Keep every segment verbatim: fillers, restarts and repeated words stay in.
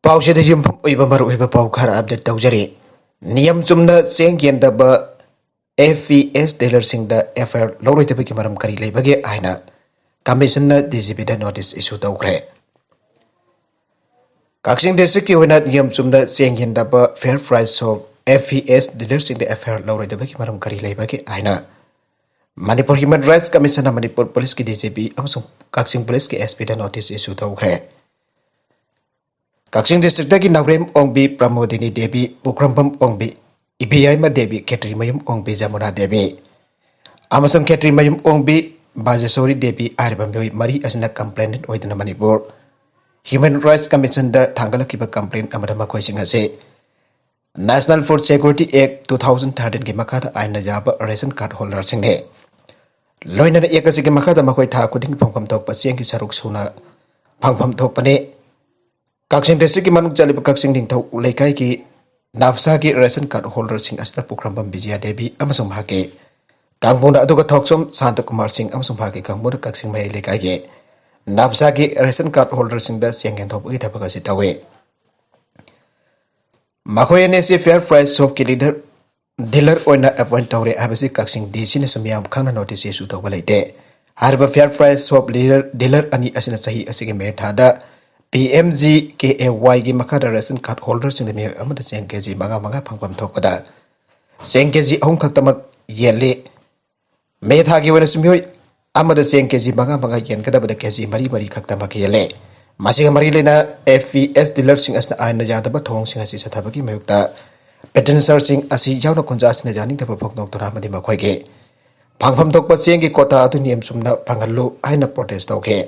ꯄꯥꯎꯁꯤꯗ ꯌꯨꯝꯐꯝ ꯑꯣꯏꯕ ꯃꯔꯨꯑꯣꯏꯕ ꯄꯥꯎ ꯈꯔ ꯑꯞꯗꯦꯠ ꯇꯧꯖꯔꯤ꯫ ꯅꯤꯌꯝ ꯆꯨꯝꯅ ꯆꯦꯡ ꯌꯦꯟꯗꯕ ꯑꯦꯐ ꯄꯤ ꯑꯦꯁ ꯗꯤꯂꯔꯁꯤꯡꯗ ꯑꯦꯐ ꯑꯥꯏ ꯑꯥꯔ ꯂꯧꯔꯣꯏꯗꯕꯒꯤ ꯃꯔꯝ ꯀꯔꯤ ꯂꯩꯕꯒꯦ ꯍꯥꯏꯅ ꯀꯃꯤꯁꯟꯅ ꯗꯤ ꯖꯤ ꯄꯤꯗ ꯅꯣꯇꯤꯁ ꯏꯁꯨ ꯇꯧꯈ꯭ꯔꯦ꯫ ꯀꯛꯆꯤꯡ ꯗꯤꯁꯇ꯭ꯔꯤꯛꯀꯤ ꯑꯣꯏꯅ ꯅꯤꯌꯝ ꯆꯨꯝꯅ ꯆꯦꯡ ꯌꯦꯟꯗꯕ fair price shop F P S ꯗꯤꯂꯔꯁꯤꯡꯗ ꯑꯦꯐ ꯑꯥꯏ ꯑꯥꯔ ꯂꯧꯔꯣꯏꯗꯕꯒꯤ ꯃꯔꯝ ꯀꯔꯤ ꯂꯩꯕꯒꯦ ꯍꯥꯏꯅ ꯃꯅꯤꯄꯨꯔ ꯍ꯭ꯌꯨꯃꯦꯟ ꯔꯥꯏꯠꯁ ꯀꯃꯤꯁꯟꯅ ꯃꯅꯤꯄꯨꯔ ꯄꯨꯂꯤꯁꯀꯤ ꯗꯤ ꯖꯤ ꯄꯤ ꯑꯃꯁꯨꯡ ꯀꯛꯆꯤꯡ ꯄꯨꯂꯤꯁꯀꯤ ꯑꯦꯁ ꯄꯤꯗ ꯅꯣꯇꯤꯁ ꯏꯁꯨ ꯇꯧꯈ꯭ꯔꯦ꯫ ꯀꯛꯆꯤꯡ ꯗꯤꯁꯇ꯭ꯔꯤꯛꯇꯒꯤ ꯅꯥꯎꯔꯦꯝ ꯑꯣꯡꯕꯤ ꯄ꯭ꯔꯃꯣꯗꯤꯅꯤ ꯗꯦꯕꯤ, ꯄꯨꯈ꯭ꯔꯝꯕꯝ ꯑꯣꯡꯕꯤ ꯏꯕꯦꯌꯥꯏꯃ ꯗꯦꯕꯤ, ꯈꯦꯇ꯭ꯔꯤꯃꯌꯨꯝ ꯑꯣꯡꯕꯤ ꯖꯃꯨꯅꯥ ꯗꯦꯕꯤ ꯑꯃꯁꯨꯡ ꯈꯦꯇ꯭ꯔꯤꯃꯌꯨꯝ ꯑꯣꯡꯕꯤ ꯕꯥꯖꯦꯁꯣꯔꯤ ꯗꯦꯕꯤ ꯍꯥꯏꯔꯤꯕ ꯃꯤꯑꯣꯏ ꯃꯔꯤ ꯑꯁꯤꯅ ꯀꯝꯄ꯭ꯂꯦꯟ ꯑꯣꯏꯗꯨꯅ ꯃꯅꯤꯄꯨꯔ ꯍ꯭ꯌꯨꯃꯦꯟ ꯔꯥꯏꯠꯁ ꯀꯃꯤꯁꯟꯗ ꯊꯥꯡꯒꯠꯂꯛꯈꯤꯕ ꯀꯝꯄ꯭ꯂꯦꯟ ꯑꯃꯗ ꯃꯈꯣꯏꯁꯤꯡ ꯑꯁꯤ ꯅꯦꯁꯅꯦꯜ ꯐꯨꯗ ꯁꯦꯀ꯭ꯌꯨꯔꯤꯇꯤ ꯑꯦꯛ ꯇꯨ ꯊꯥꯎꯖꯟ ꯊꯥꯔꯇꯤꯟꯒꯤ ꯃꯈꯥꯗ ꯑꯥꯏꯟꯅ ꯌꯥꯕ ꯔꯦꯁꯟ ꯀꯥꯔꯗ ꯍꯣꯜꯗꯔꯁꯤꯡꯅꯤ꯫ ꯂꯣꯏꯅꯅ ꯑꯦꯛ ꯑꯁꯤꯒꯤ ꯃꯈꯥꯗ ꯃꯈꯣꯏ ꯊꯥ ꯈꯨꯗꯤꯡꯒꯤ ꯐꯪꯐꯝ ꯊꯣꯛꯄ ꯆꯦꯡꯒꯤ ꯁꯔꯨꯛ ꯁꯨꯅ ꯐꯪꯐꯝ ꯊꯣꯛꯄꯅꯤ꯫ ꯀꯛꯆꯤꯡ ꯗꯤꯁꯇ꯭ꯔꯤꯛꯀꯤ ꯃꯅꯨꯡ ꯆꯜꯂꯤꯕ ꯀꯛꯆꯤꯡ ꯅꯤꯡꯊꯧ ꯂꯩꯀꯥꯏꯒꯤ ꯅꯥꯐꯁꯥꯒꯤ ꯔꯦꯁꯟ ꯀꯥꯔꯗ ꯍꯣꯜꯗꯔꯁꯤꯡ ꯑꯁꯤꯗ ꯄꯨꯈ꯭ꯔꯝꯕꯝ ꯕꯤꯖꯌꯥ ꯗꯦꯕꯤ ꯑꯃꯁꯨꯡ ꯃꯍꯥꯛꯀꯤ ꯀꯥꯡꯕꯨꯅ, ꯑꯗꯨꯒ ꯊꯣꯛꯆꯣꯝ ꯁꯥꯟꯇ ꯀꯨꯃꯥꯔ ꯁꯤꯡ ꯑꯃꯁꯨꯡ ꯃꯍꯥꯛꯀꯤ ꯀꯥꯡꯕꯨꯅ ꯀꯛꯆꯤꯡ ꯃꯌꯥꯏ ꯂꯩꯀꯥꯏꯒꯤ ꯅꯥꯐꯁꯥꯒꯤ ꯔꯦꯁꯟ ꯀꯥꯔꯗ ꯍꯣꯜꯗꯔꯁꯤꯡꯗ ꯆꯦꯡ ꯌꯦꯟꯊꯣꯛꯄꯒꯤ ꯊꯕꯛ ꯑꯁꯤ ꯇꯧꯏ꯫ ꯃꯈꯣꯏ ꯑꯅꯤ ꯑꯁꯤ ꯐꯤꯌꯔ ꯄ꯭ꯔꯥꯏꯁ ꯁꯣꯞꯀꯤ ꯂꯤꯗꯔ, ꯗꯤꯂꯔ ꯑꯣꯏꯅ ꯑꯦꯄꯣꯏꯟ ꯇꯧꯔꯦ ꯍꯥꯏꯕꯁꯤ ꯀꯛꯆꯤꯡ ꯗꯤ ꯁꯤꯅꯁꯨ ꯃꯤꯌꯥꯝ ꯈꯪꯅ ꯅꯣꯇꯤꯁ ꯏꯁꯨ ꯇꯧꯕ ꯂꯩꯇꯦ꯫ ꯍꯥꯏꯔꯤꯕ fair price shop leader, dealer ꯑꯅꯤ ꯑꯁꯤꯅ ꯆꯍꯤ ꯑꯁꯤꯒꯤ ꯃꯦ ꯊꯥꯗ P M G K A ꯋꯥꯏꯒꯤ ꯃꯈꯥꯗ ꯔꯦꯁꯟ ꯀꯥꯔꯗ ꯍꯣꯜꯗꯔꯁꯤꯡꯗ ꯃꯤꯑꯣꯏ ꯑꯃꯗ ꯆꯦꯡ ꯀꯦ ꯖꯤ ꯃꯉꯥ ꯃꯉꯥ ꯐꯪꯐꯝ ꯊꯣꯛꯄꯗ ꯆꯦꯡ ꯀꯦ ꯖꯤ ꯑꯍꯨꯝ ꯈꯛꯇꯃꯛ ꯌꯦꯜꯂꯤ꯫ ꯃꯦ ꯊꯥꯒꯤ ꯑꯣꯏꯅꯁꯨ ꯃꯤꯑꯣꯏ ꯑꯃꯗ ꯆꯦꯡ ꯀꯦ ꯖꯤ ꯃꯉꯥ ꯃꯉꯥ ꯌꯦꯟꯒꯗꯕꯗ ꯀꯦ ꯖꯤ ꯃꯔꯤ ꯃꯔꯤ ꯈꯛꯇꯃꯛ ꯌꯦꯜꯂꯦ꯫ ꯃꯁꯤꯒ ꯃꯔꯤ ꯂꯩꯅꯅ ꯑꯦꯐ ꯄꯤ ꯑꯦꯁ ꯗꯤꯂꯔꯁꯤꯡ ꯑꯁꯤꯅ ꯑꯥꯏꯟꯅ ꯌꯥꯗꯕ ꯊꯧꯑꯣꯡꯁꯤꯡ ꯑꯁꯤ ꯆꯠꯊꯕꯒꯤ ꯃꯥꯌꯣꯛꯇ ꯄꯦꯇꯤꯁꯅꯔꯁꯤꯡ ꯑꯁꯤ ꯌꯥꯎꯅ ꯈꯨꯟꯖꯥꯁꯤꯡꯅ ꯌꯥꯅꯤꯡꯗꯕ ꯐꯣꯡꯗꯣꯛꯇꯨꯅ ꯑꯃꯗꯤ ꯃꯈꯣꯏꯒꯤ ꯐꯪꯐꯝ ꯊꯣꯛꯄ ꯆꯦꯡꯒꯤ ꯀꯣꯇꯥ ꯑꯗꯨ ꯅꯤꯌꯝ ꯆꯨꯝꯅ ꯐꯪꯍꯜꯂꯨ ꯍꯥꯏꯅ ꯄ꯭ꯔꯣꯇꯦꯁ ꯇꯧꯈꯤ꯫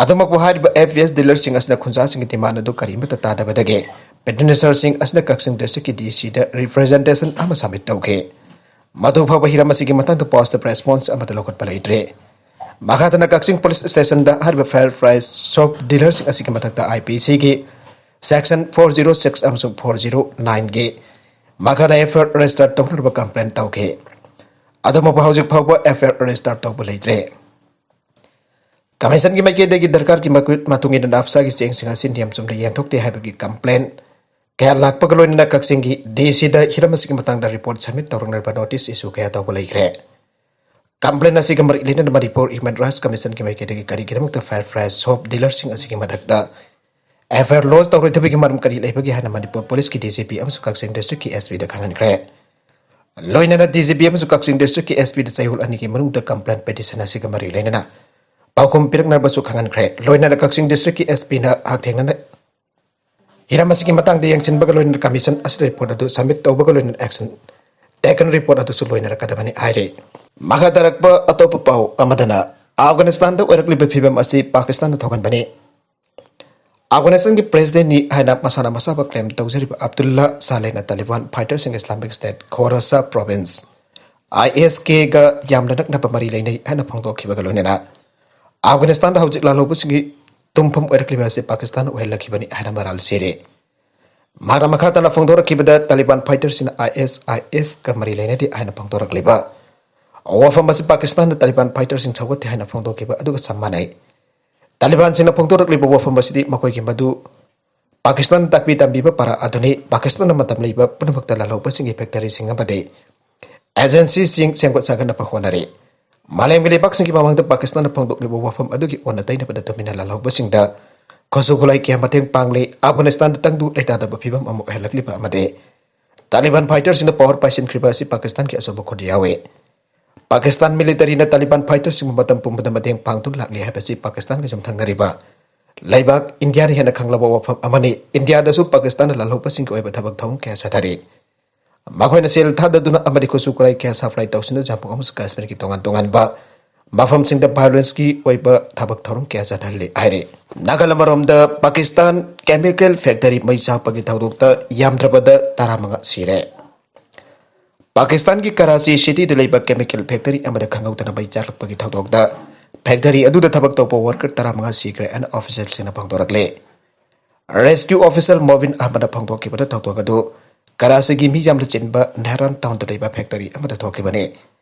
ꯑꯗꯨꯃꯛꯄꯨ ꯍꯥꯏꯔꯤꯕ ꯑꯦꯐ ꯄꯤ ꯑꯦꯁ ꯗꯤꯂꯔꯁꯤꯡ ꯑꯁꯤꯅ ꯈꯨꯟꯖꯥꯁꯤꯡꯒꯤ ꯗꯤꯃꯥꯟ ꯑꯗꯨ ꯀꯔꯤꯃꯠꯇ ꯇꯥꯗꯕꯗꯒꯤ ꯄꯦꯇꯤꯁꯅꯔꯁꯤꯡ ꯑꯁꯤꯅ ꯀꯛꯆꯤꯡ ꯗꯤꯁꯇ꯭ꯔꯤꯛꯀꯤ ꯗꯤ ꯁꯤꯗ ꯔꯤꯄ꯭ꯔꯖꯦꯟꯇꯦꯁꯟ ꯑꯃ ꯁꯕꯃꯤꯠ ꯇꯧꯈꯤ꯫ ꯃꯗꯨ ꯐꯥꯎꯕ ꯍꯤꯔꯝ ꯑꯁꯤꯒꯤ ꯃꯇꯥꯡꯗ ꯄꯣꯁꯇꯤꯚ ꯔꯦꯁꯄꯣꯟꯁ ꯑꯃꯠꯇ ꯂꯧꯈꯠꯄ ꯂꯩꯇ꯭ꯔꯤ꯫ ꯃꯈꯥ ꯇꯥꯅ ꯀꯛꯆꯤꯡ ꯄꯨꯂꯤꯁ ꯁ꯭ꯇꯦꯁꯟꯗ ꯍꯥꯏꯔꯤꯕ ꯐꯤꯌꯔ ꯄ꯭ꯔꯥꯏꯁ ꯁꯣꯞ ꯗꯤꯂꯔꯁꯤꯡ ꯑꯁꯤꯒꯤ ꯃꯊꯛꯇ ꯑꯥꯏ ꯄꯤ ꯁꯤꯒꯤ ꯁꯦꯛꯁꯟ ꯐꯣꯔ ꯖꯤꯔꯣ ꯁꯤꯛꯁ ꯑꯃꯁꯨꯡ ꯐꯣꯔ ꯖꯤꯔꯣ ꯅꯥꯏꯟꯒꯤ ꯃꯈꯥꯗ ꯑꯦꯐ ꯑꯥꯏ ꯑꯥꯔ ꯔꯦꯖꯤꯁꯇꯔ ꯇꯧꯅꯅꯕ ꯀꯝꯄ꯭ꯂꯦꯟ ꯇꯧꯈꯤ꯫ ꯑꯗꯨꯃꯛꯄꯨ ꯍꯧꯖꯤꯛ ꯐꯥꯎꯕ ꯑꯦꯐ ꯑꯥꯏ ꯑꯥꯔ ꯔꯦꯖꯤꯁꯇꯔ ꯇꯧꯕ ꯂꯩꯇ꯭ꯔꯤ꯫ ꯀꯃꯤꯁꯟꯒꯤ ꯃꯥꯏꯀꯩꯗꯒꯤ ꯗꯔꯀꯥꯔꯒꯤ ꯃꯀꯨꯠ ꯃꯇꯨꯡ ꯏꯟꯅ ꯅꯞꯁꯥꯒꯤ ꯆꯦꯡꯁꯤꯡ ꯑꯁꯤ ꯅꯤꯌꯝ ꯆꯨꯝꯅ ꯌꯦꯟꯊꯣꯛꯇꯦ ꯍꯥꯏꯕꯒꯤ ꯀꯝꯄ꯭ꯂꯦꯟ ꯀꯌꯥ ꯂꯥꯛꯄꯒ ꯂꯣꯏꯅꯅ ꯀꯛꯆꯤꯡꯒꯤ ꯗꯤ ꯁꯤꯗ ꯍꯤꯔꯝ ꯑꯁꯤꯒꯤ ꯃꯇꯥꯡꯗ ꯔꯤꯄꯣꯔꯠ ꯁꯕꯃꯤꯠ ꯇꯧꯔꯛꯅꯕ ꯅꯣꯇꯤꯁ ꯏꯁꯨ ꯀꯌꯥ ꯇꯧꯕ ꯂꯩꯈ꯭ꯔꯦ꯫ ꯀꯝꯄ꯭ꯂꯦꯟ ꯑꯁꯤꯒ ꯃꯔꯤ ꯂꯩꯅꯅ ꯃꯅꯤꯄꯨꯔ ꯍ꯭ꯌꯨꯃꯦꯟ ꯔꯥꯏꯠꯁ ꯀꯃꯤꯁꯟꯒꯤ ꯃꯥꯏꯀꯩꯗꯒꯤ ꯀꯔꯤꯒꯤꯗꯃꯛꯇ ꯐꯥꯏꯔ ꯐ꯭ꯔꯥꯏ ꯁꯣꯞ ꯗꯤꯂꯔꯁꯤꯡ ꯑꯁꯤꯒꯤ ꯃꯊꯛꯇ ꯑꯦꯐ ꯑꯥꯏ ꯑꯥꯔ ꯂꯣꯖ ꯇꯧꯔꯣꯏꯗꯕꯒꯤ ꯃꯔꯝ ꯀꯔꯤ ꯂꯩꯕꯒꯦ ꯍꯥꯏꯅ ꯃꯅꯤꯄꯨꯔ ꯄꯨꯂꯤꯁꯀꯤ ꯗꯤ ꯖꯤ ꯄꯤ ꯑꯃꯁꯨꯡ ꯀꯛꯆꯤꯡ ꯗꯤꯁꯇ꯭ꯔꯤꯛꯀꯤ ꯑꯦꯁ ꯄꯤꯗ ꯈꯪꯍꯟꯈ꯭ꯔꯦ꯫ ꯂꯣꯏꯅꯅ ꯗꯤ ꯖꯤ ꯄꯤ ꯑꯃꯁꯨꯡ ꯀꯛꯆꯤꯡ ꯗꯤꯁꯇ꯭ꯔꯤꯛꯀꯤ ꯑꯦꯁ ꯄꯤꯗ ꯆꯌꯣꯜ ꯑꯅꯤꯒꯤ ꯃꯅꯨꯡꯗ ꯀꯝꯄ꯭ꯂꯦꯟ ꯄꯦꯇꯤꯁꯟ ꯑꯁꯤꯒ ꯃꯔꯤ ꯂꯩꯅꯅ ꯄꯥꯎꯈꯨꯝ ꯄꯤꯔꯛꯅꯕꯁꯨ ꯈꯪꯍꯟꯈ꯭ꯔꯦ꯫ ꯂꯣꯏꯅꯅ ꯀꯛꯆꯤꯡ ꯗꯤꯁꯇ꯭ꯔꯤꯛꯀꯤ ꯑꯦꯁ ꯄꯤꯅ ꯍꯛꯊꯦꯡꯅꯅ ꯍꯤꯔꯝ ꯑꯁꯤꯒꯤ ꯃꯇꯥꯡꯗ ꯌꯦꯡꯁꯤꯟꯕꯒ ꯂꯣꯏꯅꯅ ꯀꯃꯤꯁꯟ ꯑꯁꯤꯗ ꯔꯤꯄꯣꯔꯠ ꯑꯗꯨ ꯁꯕꯃꯤꯠ ꯇꯧꯕꯒ ꯂꯣꯏꯅꯅ ꯑꯦꯛꯁꯟ ꯇꯦꯀꯟ ꯔꯤꯄꯣꯔꯠ ꯑꯗꯨꯁꯨ ꯂꯣꯏꯅꯔꯛꯀꯗꯕꯅꯤ ꯍꯥꯏꯔꯤ꯫ ꯃꯈꯥ ꯇꯥꯔꯛꯄ ꯑꯇꯣꯞꯄ ꯄꯥꯎ ꯑꯃꯗꯅ ꯑꯐꯒꯥꯅꯤꯁꯇꯥꯟꯗ ꯑꯣꯏꯔꯛꯂꯤꯕ ꯐꯤꯕꯝ ꯑꯁꯤ ꯄꯥꯀꯤꯁꯇꯥꯟꯅ ꯊꯣꯛꯍꯟꯕꯅꯤ꯫ ꯑꯐꯒꯥꯅꯤꯁꯇꯥꯟꯒꯤ ꯄ꯭ꯔꯦꯁꯤꯗꯦꯟꯠꯅꯤ ꯍꯥꯏꯅ ꯃꯁꯥꯅ ꯃꯁꯥꯕꯨ ꯀ꯭ꯂꯦꯝ ꯇꯧꯖꯔꯤꯕ ꯑꯕꯗꯨꯜꯂꯥ ꯁꯥꯂꯦꯅ ꯇꯥꯂꯤꯕꯥꯟ ꯐꯥꯏꯇꯔꯁꯤꯡ ꯏꯁꯂꯥꯃꯤꯛ ꯁ꯭ꯇꯦꯠ ꯈꯣꯔꯥꯁꯥ ꯄ꯭ꯔꯣꯚꯤꯟꯁ, ꯑꯥꯏ ꯑꯦꯁ ꯀꯦꯒ ꯌꯥꯝꯅ ꯅꯛꯅꯕ ꯃꯔꯤ ꯂꯩꯅꯩ ꯍꯥꯏꯅ ꯐꯣꯡꯗꯣꯛꯈꯤꯕꯒ ꯂꯣꯏꯅꯅ ꯑꯐꯒꯥꯅꯤꯁꯇꯥꯟꯗ ꯍꯧꯖꯤꯛ ꯂꯥꯜꯍꯧꯕꯁꯤꯡꯒꯤ ꯇꯨꯝꯐꯝ ꯑꯣꯏꯔꯛꯂꯤꯕ ꯑꯁꯤ ꯄꯥꯀꯤꯁꯇꯥꯟꯅ ꯑꯣꯏꯍꯜꯂꯛꯈꯤꯕꯅꯤ ꯍꯥꯏꯅ ꯃꯔꯥꯜ ꯁꯤꯔꯦ꯫ ꯃꯍꯥꯛꯅ ꯃꯈꯥ ꯇꯥꯅ ꯐꯣꯡꯗꯣꯔꯛꯈꯤꯕꯗ ꯇꯥꯂꯤꯕꯥꯟ ꯐꯥꯏꯇꯔꯁꯤꯡꯅ ꯑꯥꯏ ꯑꯦꯁ ꯑꯥꯏ ꯑꯦꯁꯀ ꯃꯔꯤ ꯂꯩꯅꯗꯦ ꯍꯥꯏꯅ ꯐꯣꯡꯗꯣꯔꯛꯂꯤꯕ ꯋꯥꯐꯝ ꯑꯁꯤ ꯄꯥꯀꯤꯁꯇꯥꯟꯗ ꯇꯥꯂꯤꯕꯥꯟ ꯐꯥꯏꯇꯔꯁꯤꯡ ꯁꯧꯒꯠꯇꯦ ꯍꯥꯏꯅ ꯐꯣꯡꯗꯣꯛꯈꯤꯕ ꯑꯗꯨꯒ ꯆꯞ ꯃꯥꯟꯅꯩ꯫ ꯇꯥꯂꯤꯕꯥꯟꯁꯤꯡꯅ ꯐꯣꯡꯗꯣꯔꯛꯂꯤꯕ ꯋꯥꯐꯝ ꯑꯁꯤꯗꯤ ꯃꯈꯣꯏꯒꯤ ꯃꯗꯨ ꯄꯥꯀꯤꯁꯇꯥꯟ ꯇꯥꯛꯄꯤ ꯇꯝꯕꯤꯕ ꯄꯔꯥ ꯑꯗꯨꯅꯤ꯫ ꯄꯥꯀꯤꯁꯇꯥꯟꯅ ꯃꯇꯝ ꯂꯩꯕ ꯄꯨꯝꯅꯃꯛꯇ ꯂꯥꯜꯍꯧꯕꯁꯤꯡꯒꯤ ꯐꯦꯛꯇꯔꯤꯁꯤꯡ ꯑꯃꯗꯤ ꯑꯦꯖꯦꯟꯁꯤꯁꯤꯡ ꯁꯦꯝꯒꯠ ꯁꯥꯒꯠꯅꯕ ꯍꯣꯠꯅꯔꯤ꯫ ꯃꯥꯂꯦꯝꯒꯤ ꯂꯩꯕꯥꯛꯁꯤꯡꯒꯤ ꯃꯃꯥꯡꯗ ꯄꯥꯀꯤꯁꯇꯥꯟꯅ ꯐꯣꯡꯗꯣꯛꯂꯤꯕ ꯋꯥꯐꯝ ꯑꯗꯨꯒꯤ ꯑꯣꯟꯅ ꯇꯩꯅꯕꯗ ꯇꯨꯃꯤꯟꯅ ꯂꯥꯜꯍꯧꯕꯁꯤꯡꯗ ꯈꯨꯠꯁꯨ ꯈꯨꯠꯂꯥꯏ ꯀꯌꯥ ꯃꯇꯦꯡ ꯄꯥꯡꯂꯤ꯫ ꯑꯐꯒꯥꯅꯤꯁꯇꯥꯟꯗ ꯇꯪꯗꯨ ꯂꯩꯇꯥꯗꯕ ꯐꯤꯕꯝ ꯑꯃ ꯑꯣꯏꯍꯜꯂꯛꯂꯤꯕ ꯑꯃꯗꯤ ꯇꯥꯂꯤꯕꯥꯟ ꯐꯥꯏꯇꯔꯁꯤꯡꯅ ꯄꯋꯥꯔ ꯄꯥꯏꯁꯤꯟꯈ꯭ꯔꯤꯕ ꯑꯁꯤ ꯄꯥꯀꯤꯁꯇꯥꯟꯒꯤ ꯑꯆꯧꯕ ꯈꯨꯠ ꯌꯥꯎꯏ꯫ ꯄꯥꯀꯤꯁꯇꯥꯟ ꯃꯤꯂꯤꯇꯔꯤꯅ ꯇꯥꯂꯤꯕꯥꯟ ꯐꯥꯏꯇꯔꯁꯤꯡꯕꯨ ꯃꯇꯝ ꯄꯨꯝꯕꯗ ꯃꯇꯦꯡ ꯄꯥꯡꯗꯨꯅ ꯂꯥꯛꯂꯤ ꯍꯥꯏꯕꯁꯤ ꯄꯥꯀꯤꯁꯇꯥꯟꯒ ꯌꯨꯝꯊꯪꯅꯔꯤꯕ ꯂꯩꯕꯥꯛ ꯏꯟꯗꯤꯌꯥꯅ ꯍꯦꯟꯅ ꯈꯪꯂꯕ ꯋꯥꯐꯝ ꯑꯃꯅꯤ꯫ ꯏꯟꯗꯤꯌꯥꯗꯁꯨ ꯄꯥꯀꯤꯁꯇꯥꯟꯅ ꯂꯥꯜꯍꯧꯕꯁꯤꯡꯒꯤ ꯑꯣꯏꯕ ꯊꯕꯛ ꯊꯧꯔꯝ ꯀꯌꯥ ꯆꯠꯊꯔꯤ꯫ ꯃꯈꯣꯏꯅ ꯁꯦꯜ ꯊꯥꯗꯗꯨꯅ ꯑꯃꯗꯤ ꯈꯨꯠꯁꯨ ꯈꯨꯠꯂꯥꯏ ꯀꯌꯥ ꯁꯄ꯭ꯂꯥꯏ ꯇꯧꯁꯤꯟꯗꯨꯅ ꯖꯝꯃꯨ ꯑꯃꯁꯨꯡ ꯀꯥꯁꯃꯤꯔꯒꯤ ꯇꯣꯉꯥꯟ ꯇꯣꯉꯥꯟꯕ ꯃꯐꯝꯁꯤꯡꯗ ꯚꯥꯏꯑꯣꯂꯦꯟꯁꯀꯤ ꯑꯣꯏꯕ ꯊꯕꯛ ꯊꯧꯔꯝ ꯀꯌꯥ ꯆꯠꯊꯍꯜꯂꯤ ꯍꯥꯏꯔꯤ꯫ ꯅꯥꯒꯥꯂꯦꯟ ꯑꯃꯔꯣꯝꯗ ꯄꯥꯀꯤꯁꯇꯥꯟ ꯀꯦꯃꯤꯀꯦꯜ ꯐꯦꯛꯇꯔꯤ ꯃꯩ ꯆꯥꯛꯄꯒꯤ ꯊꯧꯗꯣꯛꯇ ꯌꯥꯝꯗ꯭ꯔꯕꯗ ꯇꯔꯥꯃꯉꯥ ꯁꯤꯔꯦ꯫ ꯄꯥꯀꯤꯁꯇꯥꯟꯒꯤ ꯀꯔꯥꯆꯤ ꯁꯤꯇꯤꯗ ꯂꯩꯕ ꯀꯦꯃꯤꯀꯦꯜ ꯐꯦꯛꯇꯔꯤ ꯑꯃꯗ ꯈꯪꯍꯧꯗꯅ ꯃꯩ ꯆꯥꯛꯂꯛꯄꯒꯤ ꯊꯧꯗꯣꯛꯇ ꯐꯦꯛꯇꯔꯤ ꯑꯗꯨꯗ ꯊꯕꯛ ꯇꯧꯕ ꯋꯥꯔꯀꯔ ꯇꯔꯥꯃꯉꯥ ꯁꯤꯈ꯭ꯔꯦ ꯍꯥꯏꯅ ꯑꯣꯐꯤꯁꯤꯌꯦꯜꯁꯤꯡꯅ ꯐꯣꯡꯗꯣꯔꯛꯂꯦ꯫ ꯔꯦꯁꯀ꯭ꯌꯨ ꯑꯣꯐꯤꯁꯤꯌꯦꯜ ꯃꯣꯕꯤꯟ ꯑꯍꯃꯗꯅ ꯐꯣꯡꯗꯣꯛꯈꯤꯕꯗ ꯊꯧꯗꯣꯛ ꯑꯗꯨ ꯀꯔꯥꯆꯤꯒꯤ ꯃꯤ ꯌꯥꯝꯅ ꯆꯤꯟꯕ ꯅꯦꯍꯔꯥꯟ ꯇꯥꯎꯟꯗ ꯂꯩꯕ ꯐꯦꯛꯇꯔꯤ ꯑꯃꯗ ꯊꯣꯛꯈꯤꯕꯅꯤ꯫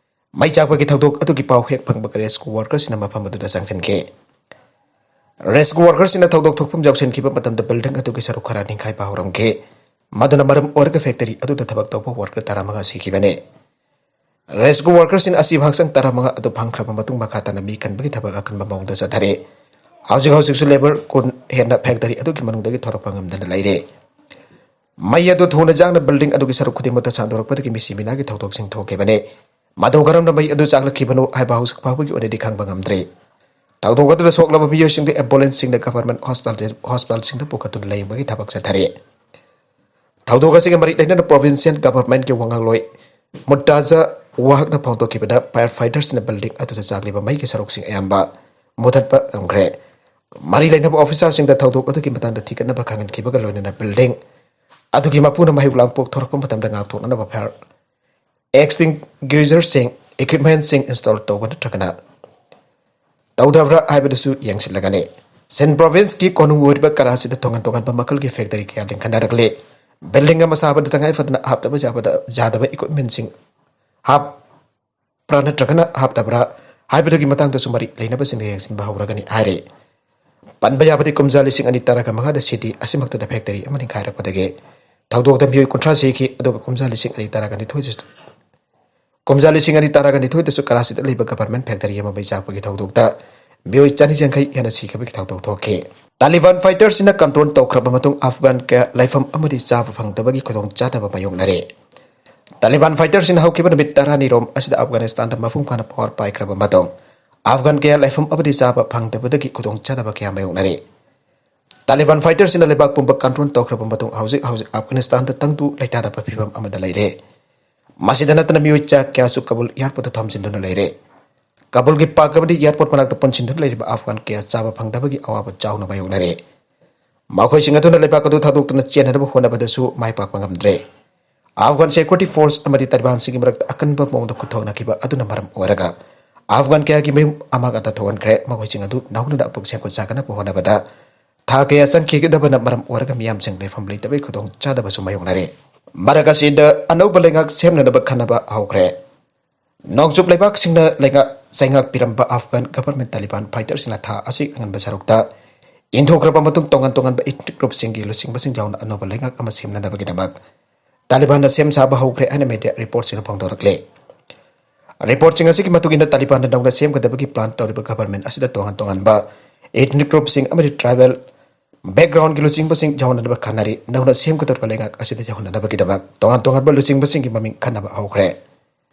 ꯃꯩ ꯆꯥꯛꯄꯒꯤ ꯊꯧꯗꯣꯛ ꯑꯗꯨꯒꯤ ꯄꯥꯎ ꯍꯦꯛ ꯐꯪꯕꯒ ꯔꯦꯁꯀ꯭ꯌꯨ ꯋꯥꯔꯀꯔꯁꯤꯡꯅ ꯃꯐꯝ ꯑꯗꯨꯗ ꯆꯪꯁꯤꯟꯈꯤ꯫ ꯔꯦꯁꯀ꯭ꯌꯨ ꯋꯥꯔꯀꯔꯁꯤꯡꯅ ꯊꯧꯗꯣꯛ ꯊꯣꯛꯐꯝ ꯌꯧꯁꯤꯟꯈꯤꯕ ꯃꯇꯝꯗ ꯕꯤꯜꯗꯤꯡ ꯑꯗꯨꯒꯤ ꯁꯔꯨꯛ ꯈꯔ ꯅꯤꯡꯈꯥꯏꯕ ꯍꯧꯔꯝꯈꯤ꯫ ꯃꯗꯨꯅ ꯃꯔꯝ ꯑꯣꯏꯔꯒ ꯐꯦꯛꯇꯔꯤ ꯑꯗꯨꯗ ꯊꯕꯛ ꯇꯧꯕ ꯋꯥꯔꯀꯔ ꯇꯔꯥꯃꯉꯥ ꯁꯤꯈꯤꯕꯅꯤ꯫ ꯔꯦꯁꯀ꯭ꯌꯨ ꯋꯥꯔꯀꯔꯁꯤꯡꯅ ꯑꯁꯤꯕ ꯍꯛꯆꯥꯡ ꯇꯔꯥꯃꯉꯥ ꯑꯗꯨ ꯐꯪꯈ꯭ꯔꯕ ꯃꯇꯨꯡ ꯃꯈꯥ ꯇꯥꯅ ꯃꯤ ꯀꯟꯕꯒꯤ ꯊꯕꯛ ꯑꯀꯟꯕ ꯃꯑꯣꯡꯗ ꯆꯠꯊꯔꯤ꯫ ꯍꯧꯖꯤꯛ ꯍꯧꯖꯤꯛꯁꯨ ꯂꯦꯕꯔ ꯀꯨꯟ ꯍꯦꯟꯅ ꯐꯦꯛꯇꯔꯤ ꯑꯗꯨꯒꯤ ꯃꯅꯨꯡꯗꯒꯤ ꯊꯣꯔꯛꯄ ꯉꯝꯗꯅ ꯂꯩꯔꯤ꯫ ꯃꯩ ꯑꯗꯨ ꯊꯨꯅ ꯆꯥꯡꯅ ꯕꯤꯜꯗꯤꯡ ꯑꯗꯨꯒꯤ ꯁꯔꯨꯛ ꯈꯨꯗꯤꯡꯃꯛꯇ ꯁꯟꯗꯣꯔꯛꯄꯗꯒꯤ ꯃꯤꯁꯤ ꯃꯤꯅꯥꯒꯤ ꯊꯧꯗꯣꯛꯁꯤꯡ ꯊꯣꯛꯈꯤꯕꯅꯤ꯫ ꯃꯗꯨ ꯀꯔꯝꯅ ꯃꯩ ꯑꯗꯨ ꯆꯥꯛꯂꯛꯈꯤꯕꯅꯣ ꯍꯥꯏꯕ ꯍꯧꯖꯤꯛ ꯐꯥꯎꯕꯒꯤ ꯑꯣꯏꯅꯗꯤ ꯈꯪꯕ ꯉꯝꯗ꯭ꯔꯤ꯫ ꯊꯧꯗꯣꯛ ꯑꯗꯨꯗ ꯁꯣꯛꯂꯕ ꯃꯤꯑꯣꯏꯁꯤꯡꯗꯨ ꯑꯦꯝꯕꯨꯂꯦꯟꯁꯁꯤꯡꯗ ꯒꯚꯔꯟꯃꯦꯟ ꯍꯣꯁꯄꯤꯇꯥꯜ, ꯍꯣꯁꯄꯤꯇꯥꯜꯁꯤꯡꯗ ꯄꯨꯈꯠꯇꯨꯅ ꯂꯥꯌꯦꯡꯕꯒꯤ ꯊꯕꯛ ꯆꯠꯊꯔꯤ꯫ ꯊꯧꯗꯣꯛ ꯑꯁꯤꯒꯤ ꯃꯔꯤ ꯂꯩꯅꯅ ꯄ꯭ꯔꯣꯚꯤꯟꯁꯤꯌꯦꯜ ꯒꯚꯔꯟꯃꯦꯟꯠꯀꯤ ꯋꯥꯉꯥꯡꯂꯣꯏ ꯃꯨꯔꯇꯥꯖꯥ ꯋꯥꯍꯛꯅ ꯐꯣꯡꯗꯣꯛꯈꯤꯕꯗ, ꯐꯥꯌꯔ ꯐꯥꯏꯇꯔꯁꯤꯡꯅ ꯕꯤꯜꯗꯤꯡ ꯑꯗꯨꯗ ꯆꯥꯛꯂꯤꯕ ꯃꯩꯒꯤ ꯁꯔꯨꯛꯁꯤꯡ ꯑꯌꯥꯝꯕ ꯃꯨꯊꯠꯄ ꯉꯝꯈ꯭ꯔꯦ꯫ ꯃꯔꯤ ꯂꯩꯅꯕ ꯑꯣꯐꯤꯁꯥꯔꯁꯤꯡꯗ ꯊꯧꯗꯣꯛ ꯑꯗꯨꯒꯤ ꯃꯇꯥꯡꯗ ꯊꯤꯒꯠꯅꯕ ꯈꯪꯍꯟꯈꯤꯕꯒ ꯂꯣꯏꯅꯅ ꯕꯤꯜꯗꯤꯡ ꯑꯗꯨꯒꯤ ꯃꯄꯨꯅ ꯃꯍꯩ ꯂꯥꯡꯄꯣꯛ ꯊꯣꯔꯛꯄ ꯃꯇꯝꯗ ꯉꯥꯛꯊꯣꯛꯅꯅꯕ ꯐꯥꯌꯔ ꯑꯦꯛꯁꯇꯤꯡꯒ꯭ꯌꯨꯖꯔꯁꯤꯡ, ꯏꯀ꯭ꯋꯤꯞꯃꯦꯟꯠꯁꯤꯡ ꯏꯟꯁꯇꯣꯜ ꯇꯧꯕ ꯅꯠꯇ꯭ꯔꯒꯅ ꯇꯧꯗꯕ꯭ꯔꯥ ꯍꯥꯏꯕꯗꯨꯁꯨ ꯌꯦꯡꯁꯤꯜꯂꯒꯅꯤ꯫ ꯁꯤꯟ ꯄ꯭ꯔꯣꯚꯤꯟꯁꯀꯤ ꯀꯣꯅꯨꯡ ꯑꯣꯏꯔꯤꯕ ꯀꯔꯥꯆꯤꯗ ꯇꯣꯉꯥꯟ ꯇꯣꯉꯥꯟꯕ ꯃꯈꯜꯒꯤ ꯐꯦꯛꯇꯔꯤ ꯀꯌꯥ ꯂꯤꯡꯈꯠꯅꯔꯛꯂꯤ꯫ ꯕꯤꯜꯗꯤꯡ ꯑꯃ ꯁꯥꯕꯗ ꯇꯉꯥꯏ ꯐꯗꯅ ꯍꯥꯞꯇꯕ ꯌꯥꯕꯗ, ꯌꯥꯗꯕ ꯏꯀ꯭ꯋꯤꯞꯃꯦꯟꯠꯁꯤꯡ ꯍꯥꯞꯄ꯭ꯔꯥ ꯅꯠꯇ꯭ꯔꯒꯅ ꯍꯥꯞꯇꯕ꯭ꯔꯥ ꯍꯥꯏꯕꯗꯨꯒꯤ ꯃꯇꯥꯡꯗꯁꯨ ꯃꯔꯤ ꯂꯩꯅꯕꯁꯤꯡꯅ ꯌꯦꯡꯁꯤꯟꯕ ꯍꯧꯔꯒꯅꯤ ꯍꯥꯏꯔꯤ꯫ ꯄꯟꯕ ꯌꯥꯕꯗꯤ, ꯀꯨꯝꯖꯥ ꯂꯤꯁꯤꯡ ꯑꯅꯤ ꯇꯔꯥꯒ ꯃꯉꯥꯗ ꯁꯤꯇꯤ ꯑꯁꯤꯃꯛꯇꯗ ꯐꯦꯛꯇꯔꯤ ꯑꯃ ꯅꯤꯡꯈꯥꯏꯔꯛꯄꯗꯒꯤ ꯊꯧꯗꯣꯛꯇ ꯃꯤꯑꯣꯏ ꯀꯨꯟꯊ꯭ꯔꯥ ꯁꯤꯈꯤ, ꯑꯗꯨꯒ ꯀꯨꯝꯖꯥ ꯂꯤꯁꯤꯡ ꯑꯅꯤ ꯇꯔꯥꯒ ꯅꯤꯊꯣꯏꯗꯁꯨ ꯀꯨꯝꯖꯥ ꯂꯤꯁꯤꯡ ꯑꯅꯤ ꯇꯔꯥꯒ ꯅꯤꯊꯣꯏꯗꯁꯨ ꯀꯔꯥꯆꯤꯗ ꯂꯩꯕ ꯒꯚꯔꯟꯃꯦꯟꯠ ꯐꯦꯛꯇꯔꯤ ꯑꯃ ꯃꯩ ꯆꯥꯛꯄꯒꯤ ꯊꯧꯗꯣꯛꯇ ꯃꯤꯑꯣꯏ ꯆꯅꯤ ꯌꯥꯡꯈꯩ ꯍꯦꯟꯅ ꯁꯤꯈꯤꯕꯒꯤ ꯊꯧꯗꯣꯛ ꯊꯣꯛꯈꯤ꯫ ꯇꯥꯂꯤꯕꯥꯟ ꯐꯥꯏꯇꯔꯁꯤꯡꯅ ꯀꯟꯇ꯭ꯔꯣꯜ ꯇꯧꯈ꯭ꯔꯕ ꯃꯇꯨꯡ ꯑꯐꯒꯥꯟ ꯀꯌꯥ ꯂꯩꯐꯝ ꯑꯃꯗꯤ ꯆꯥꯕ ꯐꯪꯗꯕꯒꯤ ꯈꯨꯗꯣꯡꯆꯥꯗꯕ ꯃꯥꯌꯣꯛꯅꯔꯦ꯫ ꯇꯥꯂꯤꯕꯥꯟ ꯐꯥꯏꯇꯔꯁꯤꯡꯅ ꯍꯧꯈꯤꯕ ꯅꯨꯃꯤꯠ ꯇꯔꯥꯅꯤꯔꯣꯝ ꯑꯁꯤꯗ ꯑꯐꯒꯥꯅꯤꯁꯇꯥꯟꯗ ꯃꯄꯨꯡ ꯐꯥꯅ ꯄꯋꯥꯔ ꯄꯥꯏꯈ꯭ꯔꯕ ꯃꯇꯨꯡ ꯑꯐꯒꯥꯟ ꯀꯌꯥ ꯂꯩꯐꯝ ꯑꯃꯗꯤ ꯆꯥꯕ ꯐꯪꯗꯕꯗꯒꯤ ꯈꯨꯗꯣꯡꯆꯥꯗꯕ ꯀꯌꯥ ꯃꯥꯌꯣꯛꯅꯔꯦ꯫ ꯇꯥꯂꯤꯕꯥꯟ ꯐꯥꯏꯇꯔꯁꯤꯡꯅ ꯂꯩꯕꯥꯛ ꯄꯨꯝꯕ ꯀꯟꯇ꯭ꯔꯣꯜ ꯇꯧꯈ꯭ꯔꯕ ꯃꯇꯨꯡ ꯍꯧꯖꯤꯛ ꯍꯧꯖꯤꯛ ꯑꯐꯒꯥꯅꯤꯁꯇꯥꯟꯗ ꯇꯪꯗꯨ ꯂꯩꯇꯥꯗꯕ ꯐꯤꯕꯝ ꯑꯃꯗ ꯂꯩꯔꯦ꯫ ꯃꯁꯤꯗ ꯅꯠꯇꯅ ꯃꯤꯑꯣꯏ ꯆꯥ ꯀꯌꯥꯁꯨ ꯀꯕꯨꯜ ꯑꯦꯌꯥꯔꯄꯣꯔꯠꯇ ꯊꯝꯖꯤꯟꯗꯨꯅ ꯂꯩꯔꯦ꯫ ꯀꯕꯨꯜꯒꯤ ꯄꯥꯔꯛ ꯑꯃꯗꯤ ꯑꯦꯌꯥꯔꯄꯣꯔꯠ ꯃꯅꯥꯛꯇ ꯄꯨꯟꯁꯤꯟꯗꯨꯅ ꯂꯩꯔꯤꯕ ꯑꯐꯒꯥꯟ ꯀꯌꯥ ꯆꯥꯕ ꯐꯪꯗꯕꯒꯤ ꯑꯋꯥꯕ ꯆꯥꯎꯅ ꯃꯥꯌꯣꯛꯅꯔꯦ꯫ ꯃꯈꯣꯏꯁꯤꯡ ꯑꯗꯨꯅ ꯂꯩꯕꯥꯛ ꯑꯗꯨ ꯊꯥꯗꯣꯛꯇꯨꯅ ꯆꯦꯟꯅꯅꯕ ꯍꯣꯠꯅꯕꯗꯁꯨ ꯃꯥꯏ ꯄꯥꯛꯄ ꯉꯝꯗ꯭ꯔꯦ꯫ ꯑꯐꯒꯥꯟ ꯁꯦꯀ꯭ꯌꯨꯔꯤꯇꯤ ꯐꯣꯔꯁ ꯑꯃꯗꯤ ꯇꯥꯂꯤꯕꯥꯟꯁꯤꯡꯒꯤ ꯃꯔꯛꯇ ꯑꯀꯟꯕ ꯃꯑꯣꯡꯗ ꯈꯨꯠ ꯊꯣꯛꯅꯈꯤꯕ ꯑꯗꯨꯅ ꯃꯔꯝ ꯑꯣꯏꯔꯒ ꯑꯐꯒꯥꯟ ꯀꯌꯥꯒꯤ ꯃꯌꯨꯝ ꯑꯃꯥꯡ ꯑꯇꯥ ꯊꯣꯛꯍꯟꯈ꯭ꯔꯦ꯫ ꯃꯈꯣꯏꯁꯤꯡ ꯑꯗꯨ ꯅꯧꯅ ꯑꯃꯨꯛ ꯁꯦꯝꯒꯠ ꯁꯥꯒꯠꯅꯕ ꯍꯣꯠꯅꯕꯗ ꯊꯥ ꯀꯌꯥ ꯆꯪꯈꯤꯒꯗꯕꯅ ꯃꯔꯝ ꯑꯣꯏꯔꯒ ꯃꯤꯌꯥꯝꯁꯤꯡ ꯂꯩꯐꯝ ꯂꯩꯇꯕꯒꯤ ꯈꯨꯗꯣꯡꯆꯥꯗꯕꯁꯨ ꯃꯥꯌꯣꯛꯅꯔꯦ꯫ ꯃꯔꯛ ꯑꯁꯤꯗ ꯑꯅꯧꯕ ꯂꯩꯉꯥꯛ ꯁꯦꯝꯅꯅꯕ ꯈꯟꯅꯕ ꯍꯧꯈ꯭ꯔꯦ꯫ ꯅꯣꯡꯆꯨꯞ ꯂꯩꯕꯥꯛꯁꯤꯡꯅ ꯂꯩꯉꯥꯛ ꯆꯩꯉꯥꯛ ꯄꯤꯔꯝꯕ ꯑꯐꯒꯥꯟ ꯒꯚꯔꯟꯃꯦꯟꯠ ꯇꯥꯂꯤꯕꯥꯟ ꯐꯥꯏꯇꯔꯁꯤꯡꯅ ꯊꯥ ꯑꯁꯤ ꯑꯉꯟꯕ ꯁꯔꯨꯛꯇ ꯏꯟꯊꯣꯛꯈ꯭ꯔꯕ ꯃꯇꯨꯡ, ꯇꯣꯉꯥꯟ ꯇꯣꯉꯥꯟꯕ ꯏꯊꯅꯤꯛ ꯒ꯭ꯔꯨꯞꯁꯤꯡꯒꯤ ꯂꯨꯆꯤꯡꯕꯁꯤꯡ ꯌꯥꯎꯅ ꯑꯅꯧꯕ ꯂꯩꯉꯥꯛ ꯑꯃ ꯁꯦꯝꯅꯅꯕꯒꯤꯗꯃꯛ ꯇꯥꯂꯤꯕꯥꯟꯅ ꯁꯦꯝ ꯁꯥꯕ ꯍꯧꯈ꯭ꯔꯦ ꯍꯥꯏꯅ ꯃꯤꯗꯤꯌꯥ ꯔꯤꯄꯣꯔꯠꯁꯤꯡꯅ ꯐꯣꯡꯗꯣꯔꯛꯂꯤ꯫ ꯔꯤꯄꯣꯔꯠꯁꯤꯡ ꯑꯁꯤꯒꯤ ꯃꯇꯨꯡ ꯏꯟꯅ, ꯇꯥꯂꯤꯕꯥꯟꯅ ꯅꯧꯅ ꯁꯦꯝꯒꯗꯕꯒꯤ ꯄ꯭ꯂꯥꯟ ꯇꯧꯔꯤꯕ ꯒꯚꯔꯟꯃꯦꯟꯠ ꯑꯁꯤꯗ ꯇꯣꯉꯥꯟ ꯇꯣꯉꯥꯟꯕ ꯏꯊꯅꯤꯛ ꯒ꯭ꯔꯨꯞꯁꯤꯡ ꯑꯃꯗꯤ ꯇ꯭ꯔꯥꯏꯕꯦꯜ ꯕꯦꯛꯒ꯭ꯔꯥꯎꯟꯒꯤ ꯂꯨꯆꯤꯡꯕꯁꯤꯡ ꯌꯥꯎꯍꯟꯅꯕ ꯈꯟꯅꯔꯤ꯫ ꯅꯧꯅ ꯁꯦꯝꯒꯗꯧꯔꯤꯕ ꯂꯩꯉꯥꯛ ꯑꯁꯤꯗ ꯌꯥꯎꯍꯟꯅꯅꯕꯒꯤꯗꯃꯛ ꯇꯣꯉꯥꯟ ꯇꯣꯉꯥꯟꯕ ꯂꯨꯆꯤꯡꯕꯁꯤꯡꯒꯤ ꯃꯃꯤꯡ ꯈꯟꯅꯕ ꯍꯧꯈ꯭ꯔꯦ꯫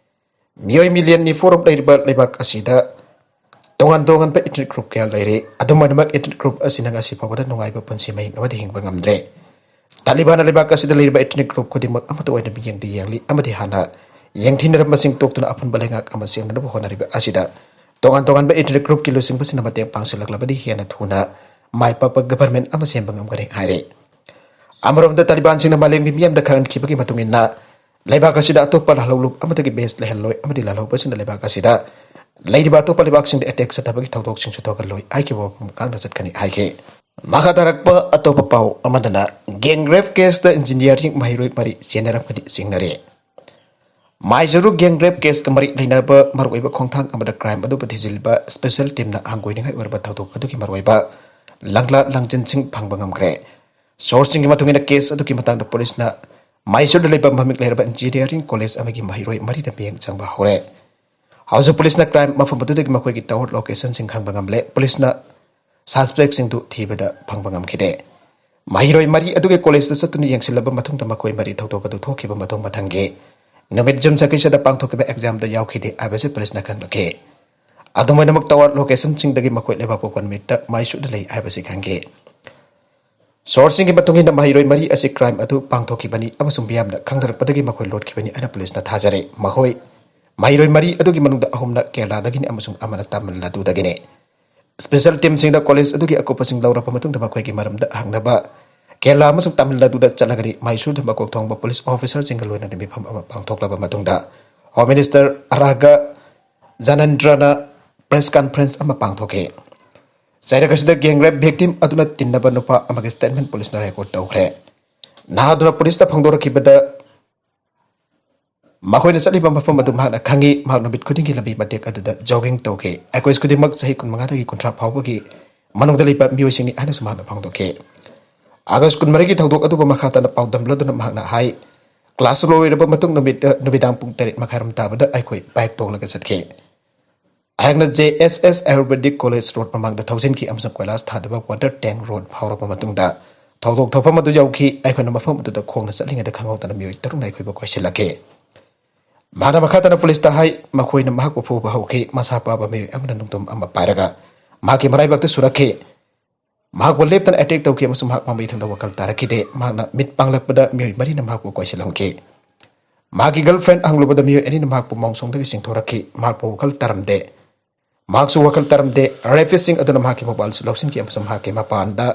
ꯃꯤꯑꯣꯏ ꯃꯤꯂꯤꯌꯟ ꯅꯤꯐꯨ ꯔꯣꯝ ꯂꯩꯔꯤꯕ ꯂꯩꯕꯥꯛ ꯑꯁꯤꯗ ꯇꯣꯉꯥꯟ ꯇꯣꯉꯥꯟꯕ ꯏꯊꯅꯤꯛ ꯒ꯭ꯔꯨꯞ ꯀꯌꯥ ꯂꯩꯔꯤ꯫ ꯑꯗꯨꯝ ꯑꯣꯏꯅꯃꯛ, ꯏꯊꯅꯤꯛ ꯒ꯭ꯔꯨꯞ ꯑꯁꯤꯅ ꯉꯁꯤ ꯐꯥꯎꯕꯗ ꯅꯨꯡꯉꯥꯏꯕ ꯄꯨꯟꯁꯤ ꯃꯍꯤꯡ ꯑꯃꯗꯤ ꯍꯤꯡꯕ ꯉꯝꯗ꯭ꯔꯦ꯫ ꯇꯥꯂꯤꯕꯥꯟꯅ ꯂꯩꯕꯥꯛ ꯑꯁꯤꯗ ꯂꯩꯔꯤꯕ ꯏꯊꯅꯤꯛ ꯒ꯭ꯔꯨꯞ ꯈꯨꯗꯤꯡꯃꯛ ꯑꯃꯠꯇ ꯑꯣꯏꯅ ꯃꯤꯠꯌꯦꯡꯗ ꯌꯦꯡꯂꯤ ꯑꯃꯗꯤ ꯍꯥꯟꯅ ꯌꯦꯡꯊꯤꯅꯔꯝꯕꯁꯤꯡ ꯇꯣꯛꯇꯨꯅ ꯑꯄꯨꯟꯕ ꯂꯩꯉꯥꯛ ꯑꯃ ꯁꯦꯝꯅꯅꯕ ꯍꯣꯠꯅꯔꯤꯕ ꯑꯁꯤꯗ ꯇꯣꯉꯥꯟ ꯇꯣꯉꯥꯟꯕ ꯏꯊꯅꯤꯛ ꯒ꯭ꯔꯨꯞꯀꯤ ꯂꯨꯆꯤꯡꯕꯁꯤꯡꯅ ꯃꯇꯦꯡ ꯄꯥꯡꯁꯤꯜꯂꯛꯂꯕꯗꯤ ꯍꯦꯟꯅ ꯊꯨꯅ ꯃꯥꯏ ꯄꯥꯛꯄ ꯒꯚꯔꯟꯃꯦꯟꯠ ꯑꯃ ꯁꯦꯝꯕ ꯉꯝꯒꯅꯤ ꯍꯥꯏꯔꯤ꯫ ꯑꯃꯔꯣꯝꯗ, ꯇꯥꯂꯤꯕꯥꯟꯁꯤꯡꯅ ꯃꯥꯂꯦꯝꯒꯤ ꯃꯤꯌꯥꯝꯗ ꯈꯪꯍꯟꯈꯤꯕꯒꯤ ꯃꯇꯨꯡ ꯏꯟꯅ, ꯂꯩꯕꯥꯛ ꯑꯁꯤꯗ ꯑꯇꯣꯞꯄ ꯂꯥꯜꯍꯧꯂꯨꯞ ꯑꯃꯠꯇꯒꯤ ꯕꯦꯖ ꯂꯩꯍꯜꯂꯣꯏ ꯑꯃꯗꯤ ꯂꯥꯜꯍꯧꯕꯁꯤꯡꯅ ꯂꯩꯕꯥꯛ ꯑꯁꯤꯗ ꯂꯩꯔꯤꯕ ꯑꯇꯣꯞꯄ ꯂꯩꯕꯥꯛꯁꯤꯡꯗ ꯑꯦꯇꯦꯛ ꯆꯠꯊꯕꯒꯤ ꯊꯧꯗꯣꯛꯁꯤꯡꯁꯨ ꯊꯣꯛꯍꯜꯂꯣꯏ ꯍꯥꯏꯈꯤꯕ ꯋꯥꯐꯝ ꯉꯥꯛꯅ ꯆꯠꯀꯅꯤ ꯍꯥꯏꯈꯤ꯫ ꯃꯈꯥ ꯇꯥꯔꯛꯄ ꯑꯇꯣꯞꯄ ꯄꯥꯎ ꯑꯃꯗꯅ, ꯒꯦꯡ ꯔꯦꯞ ꯀꯦꯁꯇ ꯏꯟꯖꯤꯅꯤꯌꯥꯔꯤꯡ ꯃꯍꯩꯔꯣꯏ ꯃꯔꯤ ꯆꯦꯟꯅꯔꯝꯒꯅꯤ ꯆꯤꯡꯅꯔꯦ꯫ ꯃꯥꯏꯖꯣꯔꯨ ꯒꯦꯡ ꯔꯦꯞ ꯀꯦꯁꯀ ꯃꯔꯤ ꯂꯩꯅꯕ ꯃꯔꯨꯑꯣꯏꯕ ꯈꯣꯡꯊꯥꯡ ꯑꯃꯗ ꯀ꯭ꯔꯥꯏꯝ ꯑꯗꯨꯕꯨ ꯊꯤꯖꯤꯜꯂꯤꯕ ꯁ꯭ꯄꯦꯁꯦꯜ ꯇꯤꯝꯅ ꯍꯪꯒꯣꯏꯅꯤꯡꯉꯥꯏ ꯑꯣꯏꯔꯕ ꯊꯧꯗꯣꯛ ꯑꯗꯨꯒꯤ ꯃꯔꯨꯑꯣꯏꯕ ꯂꯪꯂꯥ ꯂꯪꯖꯤꯟꯁꯤꯡ ꯐꯪꯕ ꯉꯝꯈ꯭ꯔꯦ꯫ ꯁꯣꯔꯁꯁꯤꯡꯒꯤ ꯃꯇꯨꯡ ꯏꯟꯅ, ꯀꯦꯁ ꯑꯗꯨꯒꯤ ꯃꯇꯥꯡꯗ ꯄꯨꯂꯤꯁꯅ ꯃꯥꯏꯁꯣꯔꯗ ꯂꯩꯕ ꯃꯃꯤꯡ ꯂꯩꯔꯕ ꯏꯟꯖꯤꯅꯤꯌꯥꯔꯤꯡ ꯀꯣꯂꯦꯖ ꯑꯃꯒꯤ ꯃꯍꯩꯔꯣꯏ ꯃꯔꯤꯗ ꯃꯤꯠꯌꯦꯡ ꯆꯪꯕ ꯍꯧꯔꯦ꯫ ꯍꯧꯖꯤꯛ ꯄꯨꯂꯤꯁꯅ ꯀ꯭ꯔꯥꯏꯝ ꯃꯐꯝ ꯑꯗꯨꯗꯒꯤ ꯃꯈꯣꯏꯒꯤ ꯇꯋꯔ ꯂꯣꯀꯦꯁꯟꯁꯤꯡ ꯈꯪꯕ ꯉꯝꯂꯦ꯫ ꯄꯨꯂꯤꯁꯅ ꯁꯁꯄꯦꯛꯁꯤꯡꯗꯨ ꯊꯤꯕꯗ ꯐꯪꯕ ꯉꯝꯈꯤꯗꯦ꯫ ꯃꯍꯩꯔꯣꯏ ꯃꯔꯤ ꯑꯗꯨꯒꯤ ꯀꯣꯂꯦꯖꯇ ꯆꯠꯇꯨꯅ ꯌꯦꯡꯁꯤꯜꯂꯕ ꯃꯇꯨꯡꯗ, ꯃꯈꯣꯏ ꯃꯔꯤ ꯊꯧꯗꯣꯛ ꯑꯗꯨ ꯊꯣꯛꯈꯤꯕ ꯃꯊꯣꯡ ꯃꯊꯪꯒꯤ ꯅꯨꯃꯤꯠ ꯖꯨꯟ ꯆꯥꯀꯤꯁꯤꯗ ꯄꯥꯡꯊꯣꯛꯈꯤꯕ ꯑꯦꯛꯖꯥꯝꯗ ꯌꯥꯎꯈꯤꯗꯦ ꯍꯥꯏꯕꯁꯤ ꯄꯨꯂꯤꯁꯅ ꯈꯪꯂꯛꯈꯤ꯫ ꯑꯗꯨꯝ ꯑꯣꯏꯅꯃꯛ, ꯇꯋꯥꯔ ꯂꯣꯀꯦꯁꯟꯁꯤꯡꯗꯒꯤ ꯃꯈꯣꯏ ꯂꯩꯕꯥꯛꯄꯣꯛꯄ ꯅꯨꯃꯤꯠꯇ ꯃꯥꯏꯁꯨꯗ ꯂꯩ ꯍꯥꯏꯕꯁꯤ ꯈꯪꯈꯤ꯫ ꯁꯣꯔꯁꯁꯤꯡꯒꯤ ꯃꯇꯨꯡ ꯏꯟꯅ, ꯃꯍꯩꯔꯣꯏ ꯃꯔꯤ ꯑꯁꯤ ꯀ꯭ꯔꯥꯏꯝ ꯑꯗꯨ ꯄꯥꯡꯊꯣꯛꯈꯤꯕꯅꯤ ꯑꯃꯁꯨꯡ ꯃꯤꯌꯥꯝꯅ ꯈꯪꯅꯔꯛꯄꯗꯒꯤ ꯃꯈꯣꯏ ꯂꯣꯠꯈꯤꯕꯅꯤ ꯍꯥꯏꯅ ꯄꯨꯂꯤꯁꯅ ꯊꯥꯖꯔꯦ꯫ ꯃꯈꯣꯏ ꯃꯍꯩꯔꯣꯏ ꯃꯔꯤ ꯑꯗꯨꯒꯤ ꯃꯅꯨꯡꯗ ꯑꯍꯨꯝꯅ ꯀꯦꯔꯂꯥꯗꯒꯤꯅꯤ ꯑꯃꯁꯨꯡ ꯑꯃꯅ ꯇꯥꯃꯤꯜ ꯅꯥꯗꯨꯗꯒꯤꯅꯤ꯫ ꯁ꯭ꯄꯦꯁꯦꯜ ꯇꯤꯝꯁꯤꯡꯗ ꯀꯣꯂꯦꯖ ꯑꯗꯨꯒꯤ ꯑꯀꯨꯞꯄꯁꯤꯡ ꯂꯧꯔꯕ ꯃꯇꯨꯡꯗ, ꯃꯈꯣꯏꯒꯤ ꯃꯔꯝꯗ ꯍꯪꯅꯕ ꯀꯦꯔꯂꯥ ꯑꯃꯁꯨꯡ ꯇꯥꯃꯤꯜ ꯅꯥꯗꯨꯗ ꯆꯠꯂꯒꯅꯤ꯫ ꯃꯥꯏꯁꯨꯔꯗ ꯃꯀꯣꯛ ꯊꯣꯡꯕ ꯄꯨꯂꯤꯁ ꯑꯣꯐꯤꯁꯥꯔꯁꯤꯡꯒ ꯂꯣꯏꯅꯅ ꯃꯤꯐꯝ ꯑꯃ ꯄꯥꯡꯊꯣꯛꯂꯕ ꯃꯇꯨꯡꯗ, ꯍꯣꯝ ꯃꯤꯅꯤꯁꯇꯔ ꯑꯔꯥꯒ ꯖꯅꯦꯟꯗ꯭ꯔꯅ ꯄ꯭ꯔꯦꯁ ꯀꯟꯐꯔꯦꯟꯁ ꯑꯃ ꯄꯥꯡꯊꯣꯛꯈꯤ꯫ ꯆꯩꯔꯛ ꯑꯁꯤꯗ ꯒꯦꯡ ꯔꯦꯞ ꯚꯤꯛꯇꯤꯝ ꯑꯗꯨꯅ ꯇꯤꯟꯅꯕ ꯅꯨꯄꯥ ꯑꯃꯒꯤ ꯁ꯭ꯇꯦꯠꯃꯦꯟꯠ ꯄꯨꯂꯤꯁꯅ ꯔꯦꯀꯣꯔꯗ ꯇꯧꯈ꯭ꯔꯦ꯫ ꯅꯍꯥꯗꯨꯅ ꯄꯨꯂꯤꯁꯇ ꯐꯣꯡꯗꯣꯔꯛꯈꯤꯕꯗ, ꯃꯈꯣꯏꯅ ꯆꯠꯂꯤꯕ ꯃꯐꯝ ꯑꯗꯨ ꯃꯍꯥꯛꯅ ꯈꯪꯏ꯫ ꯃꯍꯥꯛ ꯅꯨꯃꯤꯠ ꯈꯨꯗꯤꯡꯒꯤ ꯂꯝꯕꯤ ꯃꯇꯦꯛ ꯑꯗꯨꯗ jogging ꯇꯧꯈꯤ꯫ ꯑꯩꯈꯣꯏ ꯈꯨꯗꯤꯡꯃꯛ ꯆꯍꯤ ꯀꯨꯟꯃꯉꯥꯗꯒꯤ ꯀꯨꯟꯊ꯭ꯔꯥ ꯐꯥꯎꯕꯒꯤ ꯃꯅꯨꯡꯗ ꯂꯩꯕ ꯃꯤꯑꯣꯏꯁꯤꯡꯅꯤ ꯍꯥꯏꯅꯁꯨ ꯃꯍꯥꯛꯅ ꯐꯣꯡꯗꯣꯛꯈꯤ꯫ ꯑꯥꯒꯁ ꯀꯨꯟꯃꯔꯤꯒꯤ ꯊꯧꯗꯣꯛ ꯑꯗꯨꯕꯨ ꯃꯈꯥ ꯇꯥꯅ ꯄꯥꯎꯗꯝꯂꯗꯨꯅ ꯃꯍꯥꯛꯅ ꯍꯥꯏ, ꯀ꯭ꯂꯥꯁ ꯂꯣꯏꯔꯕ ꯃꯇꯨꯡ ꯅꯨꯃꯤꯠ, ꯅꯨꯃꯤꯗꯥꯡ ꯄꯨꯡ ꯇꯔꯦꯠ ꯃꯈꯥꯏꯔꯣꯝ ꯇꯥꯕꯗ ꯑꯩꯈꯣꯏ ꯕꯥꯏꯛ ꯇꯣꯡꯂꯒ ꯆꯠꯈꯤ꯫ ꯑꯩꯍꯥꯛꯅ ꯖꯦ ꯑꯦꯁ ꯑꯦꯁ ꯑꯌꯨꯔꯕꯦꯗꯤꯛ ꯀꯣꯂꯦꯖ ꯔꯣꯗ ꯃꯃꯥꯡꯗ ꯊꯧꯖꯤꯟꯈꯤ ꯑꯃꯁꯨꯡ ꯀꯣꯏꯂꯥꯁ ꯊꯥꯗꯕ ꯋꯥꯇꯔ ꯇꯦꯡ ꯔꯣꯗ ꯐꯥꯎꯔꯕ ꯃꯇꯨꯡꯗ ꯊꯧꯗꯣꯛ ꯊꯣꯛꯐꯝ ꯑꯗꯨ ꯌꯧꯈꯤ꯫ ꯑꯩꯈꯣꯏꯅ ꯃꯐꯝ ꯑꯗꯨꯗ ꯈꯣꯡꯅ ꯆꯠꯂꯤꯉꯩꯗ ꯈꯪꯍꯧꯗꯅ ꯃꯤꯑꯣꯏ ꯇꯔꯨꯛꯅ ꯑꯩꯈꯣꯏꯕꯨ ꯀꯣꯏꯁꯤꯜꯂꯛꯈꯤ꯫ ꯃꯍꯥꯛꯅ ꯃꯈꯥ ꯇꯥꯅ ꯄꯨꯂꯤꯁꯇ ꯍꯥꯏ, ꯃꯈꯣꯏꯅ ꯃꯍꯥꯛꯄꯨ ꯐꯨꯕ ꯍꯧꯈꯤ꯫ ꯃꯁꯥ ꯄꯥꯕ ꯃꯤꯑꯣꯏ ꯑꯃꯅ ꯅꯨꯡꯗꯨꯝ ꯑꯃ ꯄꯥꯏꯔꯒ ꯃꯍꯥꯛꯀꯤ ꯃꯔꯥꯏꯕꯛꯇ ꯁꯨꯔꯛꯈꯤ꯫ ꯃꯍꯥꯛꯄꯨ ꯂꯦꯞꯇꯅ ꯑꯦꯇꯦꯛ ꯇꯧꯈꯤ ꯑꯃꯁꯨꯡ ꯃꯍꯥꯛ ꯃꯃꯩ ꯊꯪꯗ ꯋꯥꯈꯜ ꯇꯥꯔꯛꯈꯤꯗꯦ꯫ ꯃꯍꯥꯛꯅ ꯃꯤꯠ ꯄꯥꯡꯂꯛꯄꯗ ꯃꯤꯑꯣꯏ ꯃꯔꯤꯅ ꯃꯍꯥꯛꯄꯨ ꯀꯣꯏꯁꯤꯜꯂꯝꯈꯤ꯫ ꯃꯍꯥꯛꯀꯤ ꯒꯔꯜꯐ꯭ꯔꯦꯟ ꯍꯪꯂꯨꯕꯗ ꯃꯤꯑꯣꯏ ꯑꯅꯤꯅ ꯃꯍꯥꯛꯄꯨ ꯃꯣꯡꯁꯣꯡꯗꯒꯤ ꯆꯤꯡꯊꯣꯔꯛꯈꯤ꯫ ꯃꯍꯥꯛꯄꯨ ꯋꯥꯈꯜ ꯇꯥꯔꯝꯗꯦ꯫ ꯃꯍꯥꯛꯁꯨ ꯋꯥꯈꯜ ꯇꯥꯔꯝꯗꯦ꯫ ꯔꯦꯄꯤꯁꯁꯤꯡ ꯑꯗꯨꯅ ꯃꯍꯥꯛꯀꯤ ꯃꯣꯕꯥꯏꯜꯁꯨ ꯂꯧꯁꯤꯟꯈꯤ ꯑꯃꯁꯨꯡ ꯃꯍꯥꯛꯀꯤ ꯃꯄꯥꯟꯗ,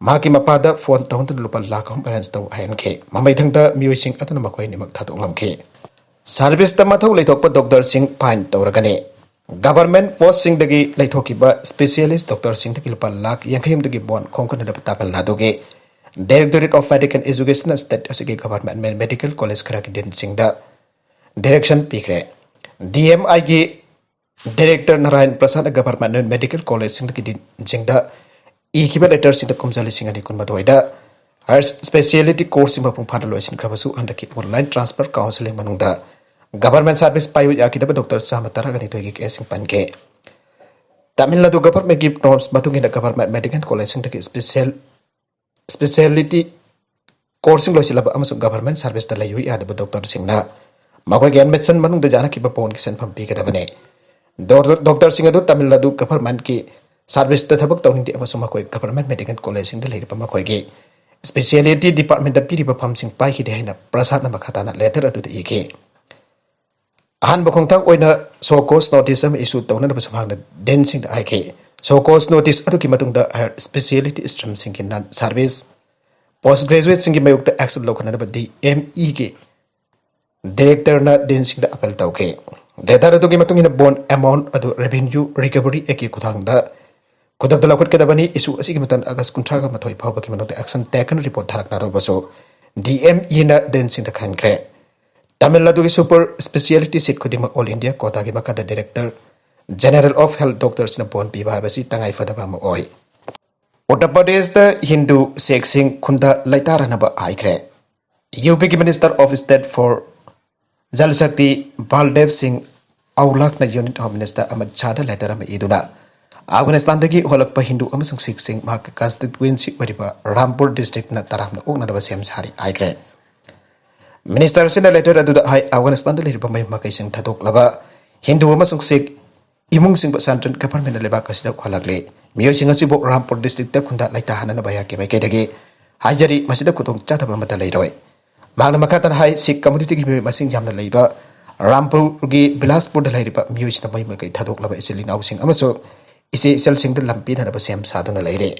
ꯃꯍꯥꯛꯀꯤ ꯃꯄꯥꯗ ꯐꯣꯟ ꯇꯧꯍꯟꯗꯨꯅ ꯂꯨꯄꯥ ꯂꯥꯈ ꯑꯍꯨꯝ ꯑꯦꯔꯦꯟꯖ ꯇꯧ ꯍꯥꯏꯍꯟꯈꯤ꯫ ꯃꯃꯩ ꯊꯪꯗ ꯃꯤꯑꯣꯏꯁꯤꯡ ꯑꯗꯨꯅ ꯃꯈꯣꯏ ꯑꯅꯤꯃꯛ ꯊꯥꯗꯣꯛꯂꯝꯈꯤ꯫ ꯁꯥꯔꯚꯤꯁꯇ ꯃꯊꯧ ꯂꯩꯊꯣꯛꯄ ꯗꯣꯛꯇꯔꯁꯤꯡ ꯐꯥꯏꯟ ꯇꯧꯔꯒꯅꯤ꯫ ꯒꯚꯔꯟꯃꯦꯟꯠ ꯄꯣꯁꯁꯤꯡꯗꯒꯤ ꯂꯩꯊꯣꯛꯈꯤꯕ ꯁ꯭ꯄꯦꯁꯤꯌꯦꯂꯤꯁ꯭ꯠ ꯗꯣꯛꯇꯔꯁꯤꯡꯗꯒꯤ ꯂꯨꯄꯥ ꯂꯥꯈ ꯌꯥꯡꯈꯩ ꯍꯨꯝꯗꯒꯤ ꯕꯣꯟ ꯈꯣꯝꯒꯠꯅꯅꯕ ꯇꯥꯃꯤꯜ ꯅꯥꯗꯨꯒꯤ Directorate of Medical Education state ꯑꯁꯤꯒꯤ ꯒꯚꯔꯟꯃꯦꯟꯠ ꯃꯦꯗꯤꯀꯦꯜ ꯀꯣꯂꯦꯖ ꯈꯔꯒꯤ ꯗꯤꯟꯁꯤꯡꯗ ꯗꯤꯔꯦꯛꯁꯟ ꯄꯤꯈ꯭ꯔꯦ꯫ ꯗꯤ ꯑꯦꯝ ꯑꯥꯏꯒꯤ ꯗꯤꯔꯦꯛꯇꯔ ꯅꯥꯔꯥꯌꯟ ꯄ꯭ꯔꯁꯥꯗ ꯒꯚꯔꯟꯃꯦꯟꯠ ꯃꯦꯗꯤꯀꯦꯜ ꯀꯣꯂꯦꯖꯁꯤꯡꯗꯒꯤ ꯗꯤꯟꯁꯤꯡꯗ ꯏꯈꯤꯕ ꯂꯦꯇꯔꯁꯤꯡꯗ ꯀꯨꯝꯖꯥ ꯂꯤꯁꯤꯡ ꯑꯅꯤ ꯀꯨꯟꯃꯥꯊꯣꯏꯗ ꯍꯥꯌꯔ ꯁ꯭ꯄꯦꯁꯤꯌꯦꯂꯤꯇꯤ ꯀꯣꯔꯁꯁꯤꯡ ꯃꯄꯨꯡ ꯐꯥꯅ ꯂꯣꯏꯁꯤꯟꯈ꯭ꯔꯕꯁꯨ ꯍꯟꯗꯛꯀꯤ ꯑꯣꯟꯂꯥꯏꯟ ꯇ꯭ꯔꯥꯟꯁꯐꯔ ꯀꯥꯎꯟꯁꯤꯂꯤꯡ ꯃꯅꯨꯡꯗ ꯒꯚꯔꯟꯃꯦꯟꯠ ꯁꯥꯔꯚꯤꯁ ꯄꯥꯏꯕ ꯌꯥꯈꯤꯗꯕ ꯗꯣꯛꯇꯔ ꯆꯥꯝꯃ ꯇꯔꯥꯒ ꯅꯤꯊꯣꯏꯒꯤ ꯀꯦꯁꯁꯤꯡ ꯄꯟꯈꯤ꯫ ꯇꯥꯃꯤꯜ ꯅꯥꯗꯨ ꯒꯚꯔꯟꯃꯦꯟꯠꯀꯤ ꯅꯣꯔꯝꯁ ꯃꯇꯨꯡ ꯏꯟꯅ ꯒꯚꯔꯟꯃꯦꯟꯠ ꯃꯦꯗꯤꯀꯦꯜ ꯀꯣꯂꯦꯖꯁꯤꯡꯗꯒꯤ ꯁ꯭ꯄꯦꯁꯤꯌꯦꯜ, ꯁ꯭ꯄꯦꯁꯤꯌꯦꯂꯤꯇꯤ ꯀꯣꯔꯁꯁꯤꯡ ꯂꯣꯏꯁꯤꯜꯂꯕ ꯑꯃꯁꯨꯡ ꯒꯚꯔꯟꯃꯦꯟꯠ ꯁꯥꯔꯚꯤꯁꯇ ꯂꯩꯌꯨ ꯌꯥꯗꯕ ꯗꯣꯛꯇꯔꯁꯤꯡꯅ ꯃꯈꯣꯏꯒꯤ ꯑꯦꯗꯃꯤꯁꯟ ꯃꯅꯨꯡꯗ ꯌꯥꯅꯈꯤꯕ ꯕꯣꯟꯒꯤ ꯁꯦꯟꯐꯝ ꯄꯤꯒꯗꯕꯅꯤ꯫ ꯗꯣꯛꯇꯔ, ꯗꯣꯛꯇꯔꯁꯤꯡ ꯑꯗꯨ ꯇꯥꯃꯤꯜ ꯅꯥꯗꯨ ꯒꯚꯔꯟꯃꯦꯟꯠꯀꯤ ꯁꯥꯔꯚꯤꯁꯇ ꯊꯕꯛ ꯇꯧꯅꯤꯡꯗꯦ ꯑꯃꯁꯨꯡ ꯃꯈꯣꯏ ꯒꯚꯔꯟꯃꯦꯟꯠ ꯃꯦꯗꯤꯀꯦꯜ ꯀꯣꯂꯦꯖꯁꯤꯡꯗ ꯂꯩꯔꯤꯕ ꯃꯈꯣꯏꯒꯤ ꯁ꯭ꯄꯦꯁꯤꯌꯦꯂꯤꯇꯤ ꯗꯤꯄꯥꯔꯠꯃꯦꯟꯠꯇ ꯄꯤꯔꯤꯕ ꯐꯝꯁꯤꯡ ꯄꯥꯏꯈꯤꯗꯦ ꯍꯥꯏꯅ ꯄ꯭ꯔꯁꯥꯗꯅ ꯃꯈꯥ ꯇꯥꯅ ꯂꯦꯇꯔ ꯑꯗꯨꯗ ꯏꯈꯤ꯫ ꯑꯍꯥꯟꯕ ꯈꯣꯡꯊꯥꯡ ꯑꯣꯏꯅ ꯁꯣ ꯀꯣꯖ ꯅꯣꯇꯤꯁ ꯑꯃ ꯏꯁꯨ ꯇꯧꯅꯅꯕꯁꯨ ꯃꯍꯥꯛꯅ ꯗꯤꯟꯁꯤꯡꯗ ꯍꯥꯏꯈꯤ꯫ ꯁꯣ ꯀꯣꯖ ꯅꯣꯇꯤꯁ ꯑꯗꯨꯒꯤ ꯃꯇꯨꯡꯗ ꯍꯥꯌꯔ ꯁ꯭ꯄꯦꯁꯤꯌꯦꯂꯤꯇꯤ ꯁ꯭ꯇ꯭ꯔꯤꯝꯁꯤꯡꯒꯤ ꯅꯟ ꯁꯥꯔꯚꯤꯁ ꯄꯣꯁꯠ ꯒ꯭ꯔꯦꯖꯨꯑꯦꯠꯁꯤꯡꯒꯤ ꯃꯥꯌꯣꯛꯇ ꯑꯦꯛꯁꯟ ꯂꯧꯈꯠꯅꯅꯕ ꯗꯤ ꯑꯦꯝ ꯏꯒꯤ ꯗꯤꯔꯦꯛꯇꯔꯅ ꯗꯤꯟꯁꯤꯡꯗ ꯑꯄꯤꯜ ꯇꯧꯈꯤ꯫ ꯂꯦꯇꯔ ꯑꯗꯨꯒꯤ ꯃꯇꯨꯡ ꯏꯟꯅ ꯕꯣꯟ ꯑꯦꯃꯥꯎꯟꯠ ꯑꯗꯨ ꯔꯦꯚꯤꯅ꯭ꯌꯨ ꯔꯤꯀꯚꯔꯤ ꯑꯦꯛꯀꯤ ꯈꯨꯠꯊꯥꯡꯗ ꯈꯨꯗꯛꯇ ꯂꯧꯈꯠꯀꯗꯕꯅꯤ꯫ ꯏꯁꯨ ꯑꯁꯤꯒꯤ ꯃꯇꯝꯗ ꯑꯥꯒꯁ ꯀꯨꯟꯊ꯭ꯔꯥꯒ ꯃꯥꯊꯣꯏ ꯐꯥꯎꯕꯒꯤ ꯃꯅꯨꯡꯗ ꯑꯦꯛꯁꯟ ꯇꯦꯛꯀꯅ ꯔꯤꯄꯣꯔꯠ ꯊꯥꯔꯛꯅꯔꯕꯁꯨ ꯗꯤ ꯑꯦꯝ ꯏꯅ ꯗꯤꯟꯁꯤꯡꯗ ꯈꯟꯈ꯭ꯔꯦ꯫ ꯇꯥꯃꯤꯜ ꯅꯥꯗꯨꯒꯤ ꯁꯨꯄꯔ ꯁ꯭ꯄꯦꯁꯤꯌꯦꯂꯤꯇꯤ ꯁꯤꯠ ꯈꯨꯗꯤꯡꯃꯛ ꯑꯣꯜ ꯏꯟꯗꯤꯌꯥ ꯀꯣꯇꯥꯒꯤ ꯃꯈꯥꯗ ꯗꯥꯏꯔꯦꯛꯇꯔ ꯖꯦꯅꯦꯔꯦꯜ ꯑꯣꯐ ꯍꯦꯜꯊ ꯗꯣꯛꯇꯔꯁꯅ ꯕꯣꯟ ꯄꯤꯕ ꯍꯥꯏꯕꯁꯤ ꯇꯉꯥꯏ ꯐꯗꯕ ꯑꯃ ꯑꯣꯏ꯫ ꯎꯠꯇꯔ ꯄ꯭ꯔꯗꯦꯁꯇ ꯍꯤꯟꯗꯨ ꯁꯦꯛꯁꯤꯡ ꯈꯨꯟꯗ ꯂꯩꯇꯥꯔꯅꯕ ꯍꯥꯏꯈ꯭ꯔꯦ꯫ ꯌꯨ ꯄꯤꯒꯤ minister of state for Jal Shakti Baldev Singh ꯑꯧꯂꯥꯈꯅ ꯌꯨꯅꯤꯠ ꯍꯣꯝ ꯃꯤꯅꯤꯁꯇꯔ ꯑꯃꯤꯠ ꯁꯥꯍꯗ ꯂꯦꯇꯔ ꯑꯃ ꯏꯗꯨꯅ ꯑꯐꯒꯥꯅꯤꯁꯇꯥꯟꯗꯒꯤ ꯍꯣꯜꯂꯛꯄ ꯍꯤꯟꯗꯨ ꯑꯃꯁꯨꯡ ꯁꯤꯈꯁꯤꯡ ꯃꯍꯥꯛꯀꯤ ꯀꯟꯁꯇꯤꯇ꯭ꯋꯦꯟꯁꯤ ꯑꯣꯏꯔꯤꯕ ꯔꯥꯝꯄꯨꯔ ꯗꯤꯁꯇ꯭ꯔꯤꯛꯅ ꯇꯔꯥꯝꯅ ꯑꯣꯛꯅꯅꯕ ꯁꯦꯝ ꯁꯥꯔꯤ ꯍꯥꯏꯈ꯭ꯔꯦ꯫ ꯃꯤꯅꯤꯁꯇꯔ ꯑꯁꯤꯅ ꯂꯦꯇꯔ ꯑꯗꯨꯗ ꯍꯥꯏ, ꯑꯐꯒꯥꯅꯤꯁꯇꯥꯟꯗ ꯂꯩꯔꯤꯕ ꯃꯌꯨꯝ ꯃꯀꯩꯁꯤꯡ ꯊꯥꯗꯣꯛꯂꯕ ꯍꯤꯟꯗꯨ ꯑꯃꯁꯨꯡ ꯁꯤꯈ ꯏꯃꯨꯡꯁꯤꯡꯕꯨ ꯁꯦꯟꯇ꯭ꯔꯦꯜ ꯒꯚꯔꯟꯃꯦꯟꯠꯅ ꯂꯩꯕꯥꯛ ꯑꯁꯤꯗ ꯍꯜꯂꯛꯂꯤ꯫ ꯃꯤꯑꯣꯏꯁꯤꯡ ꯑꯁꯤꯕꯨ ꯔꯥꯝꯄꯨꯔ ꯗꯤꯁꯇ꯭ꯔꯤꯛꯇ ꯈꯨꯟꯗꯥ ꯂꯩꯇꯥꯍꯟꯅꯅꯕ ꯑꯩꯍꯥꯛꯀꯤ ꯃꯥꯏꯀꯩꯗꯒꯤ ꯍꯥꯏꯖꯔꯤ, ꯃꯁꯤꯗ ꯈꯨꯗꯣꯡꯆꯥꯗꯕ ꯑꯃꯠꯇ ꯂꯩꯔꯣꯏ꯫ ꯃꯍꯥꯛꯅ ꯃꯈꯥ ꯇꯥꯅ ꯍꯥꯏ, ꯁꯤꯈ ꯀꯝꯃ꯭ꯌꯨꯅꯤꯇꯤꯒꯤ ꯃꯤꯑꯣꯏ ꯃꯁꯤꯡ ꯌꯥꯝꯅ ꯂꯩꯕ ꯔꯥꯝꯄꯨꯔꯒꯤ ꯕꯤꯂꯥꯁꯄꯨꯔꯗ ꯂꯩꯔꯤꯕ ꯃꯤꯑꯣꯏꯁꯤꯡꯅ ꯃꯌꯨꯝ ꯃꯀꯩ ꯊꯥꯗꯣꯛꯂꯕ ꯏꯆꯤꯜ ꯏꯅꯥꯎꯁꯤꯡ ꯑꯃꯁꯨꯡ ꯏꯆꯦ ꯏꯆꯜꯁꯤꯡꯗ ꯂꯝ ꯄꯤꯅꯅꯕ ꯁꯦꯝ ꯁꯥꯗꯨꯅ ꯂꯩꯔꯤ꯫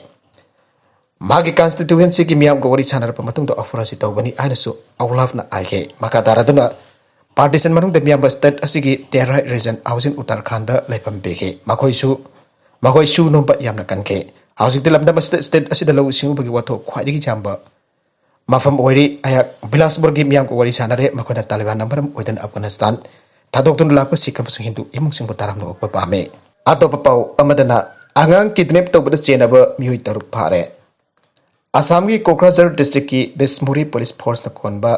ꯃꯥꯒꯤ ꯀꯟꯁꯇꯤꯇ꯭ꯋꯦꯟꯁꯤꯒꯤ ꯃꯤꯌꯥꯝꯒ ꯋꯥꯔꯤ ꯁꯥꯟꯅꯔꯕ ꯃꯇꯨꯡꯗ ꯑꯣꯐꯔ ꯑꯁꯤ ꯇꯧꯕꯅꯤ ꯍꯥꯏꯅꯁꯨ ꯑꯧꯂꯥꯐꯅ ꯍꯥꯏꯈꯤ꯫ ꯃꯈꯥ ꯇꯥꯔꯗꯨꯅ ꯄꯥꯔꯇꯤꯁꯟ ꯃꯅꯨꯡꯗ ꯃꯤꯌꯥꯝꯕ ꯁ꯭ꯇꯦꯠ ꯑꯁꯤꯒꯤ ꯇꯦꯔꯥꯏ ꯔꯤꯖꯟ ꯍꯥꯎꯁꯤꯡ ꯎꯠꯇꯔꯈꯥꯟꯗ ꯂꯩꯐꯝ ꯄꯤꯈꯤ꯫ ꯃꯈꯣꯏꯁꯨ, ꯃꯈꯣꯏꯁꯨ ꯅꯣꯝꯕ ꯌꯥꯝꯅ ꯀꯟꯈꯤ꯫ ꯍꯧꯖꯤꯛꯇꯤ ꯂꯝꯗꯝ ꯑꯁꯤꯗ ꯁ꯭ꯇꯦꯠ ꯑꯁꯤꯗ ꯂꯧꯎ ꯁꯤꯡꯎꯕꯒꯤ ꯋꯥꯊꯣꯛ ꯈ꯭ꯋꯥꯏꯗꯒꯤ ꯌꯥꯝꯕ ꯃꯐꯝ ꯑꯣꯏꯔꯤ꯫ ꯑꯩꯍꯥꯛ ꯕꯤꯂꯥꯁꯄꯨꯔꯒꯤ ꯃꯤꯌꯥꯝꯒ ꯋꯥꯔꯤ ꯁꯥꯟꯅꯔꯦ꯫ ꯃꯈꯣꯏꯅ ꯇꯥꯂꯤꯕꯥꯟꯅ ꯃꯔꯝ ꯑꯣꯏꯗꯨꯅ ꯑꯐꯒꯥꯅꯤꯁꯇꯥꯟ ꯊꯥꯗꯣꯛꯇꯨꯅ ꯂꯥꯛꯄ ꯁꯤꯈ ꯑꯃꯁꯨꯡ ꯍꯤꯟꯗꯨ ꯏꯃꯨꯡꯁꯤꯡꯕꯨ ꯇꯔꯥꯝꯅ ꯑꯣꯛꯄ ꯄꯥꯝꯃꯤ꯫ ꯑꯇꯣꯞꯄ ꯄꯥꯎ ꯑꯃꯗꯅ, ꯑꯉꯥꯡ ꯀꯤꯗꯅꯦꯞ ꯇꯧꯕꯗ ꯆꯦꯟꯅꯕ ꯃꯤꯑꯣꯏ ꯇꯔꯨꯛ ꯐꯥꯔꯦ꯫ ꯑꯁꯥꯝꯒꯤ ꯀꯣꯀ꯭ꯔꯥꯖꯥꯔ ꯗꯤꯁꯇ꯭ꯔꯤꯛꯀꯤ ꯕꯤꯁꯃꯨꯔꯤ ꯄꯨꯂꯤꯁ ꯐꯣꯔꯁꯅ ꯀꯣꯟꯕ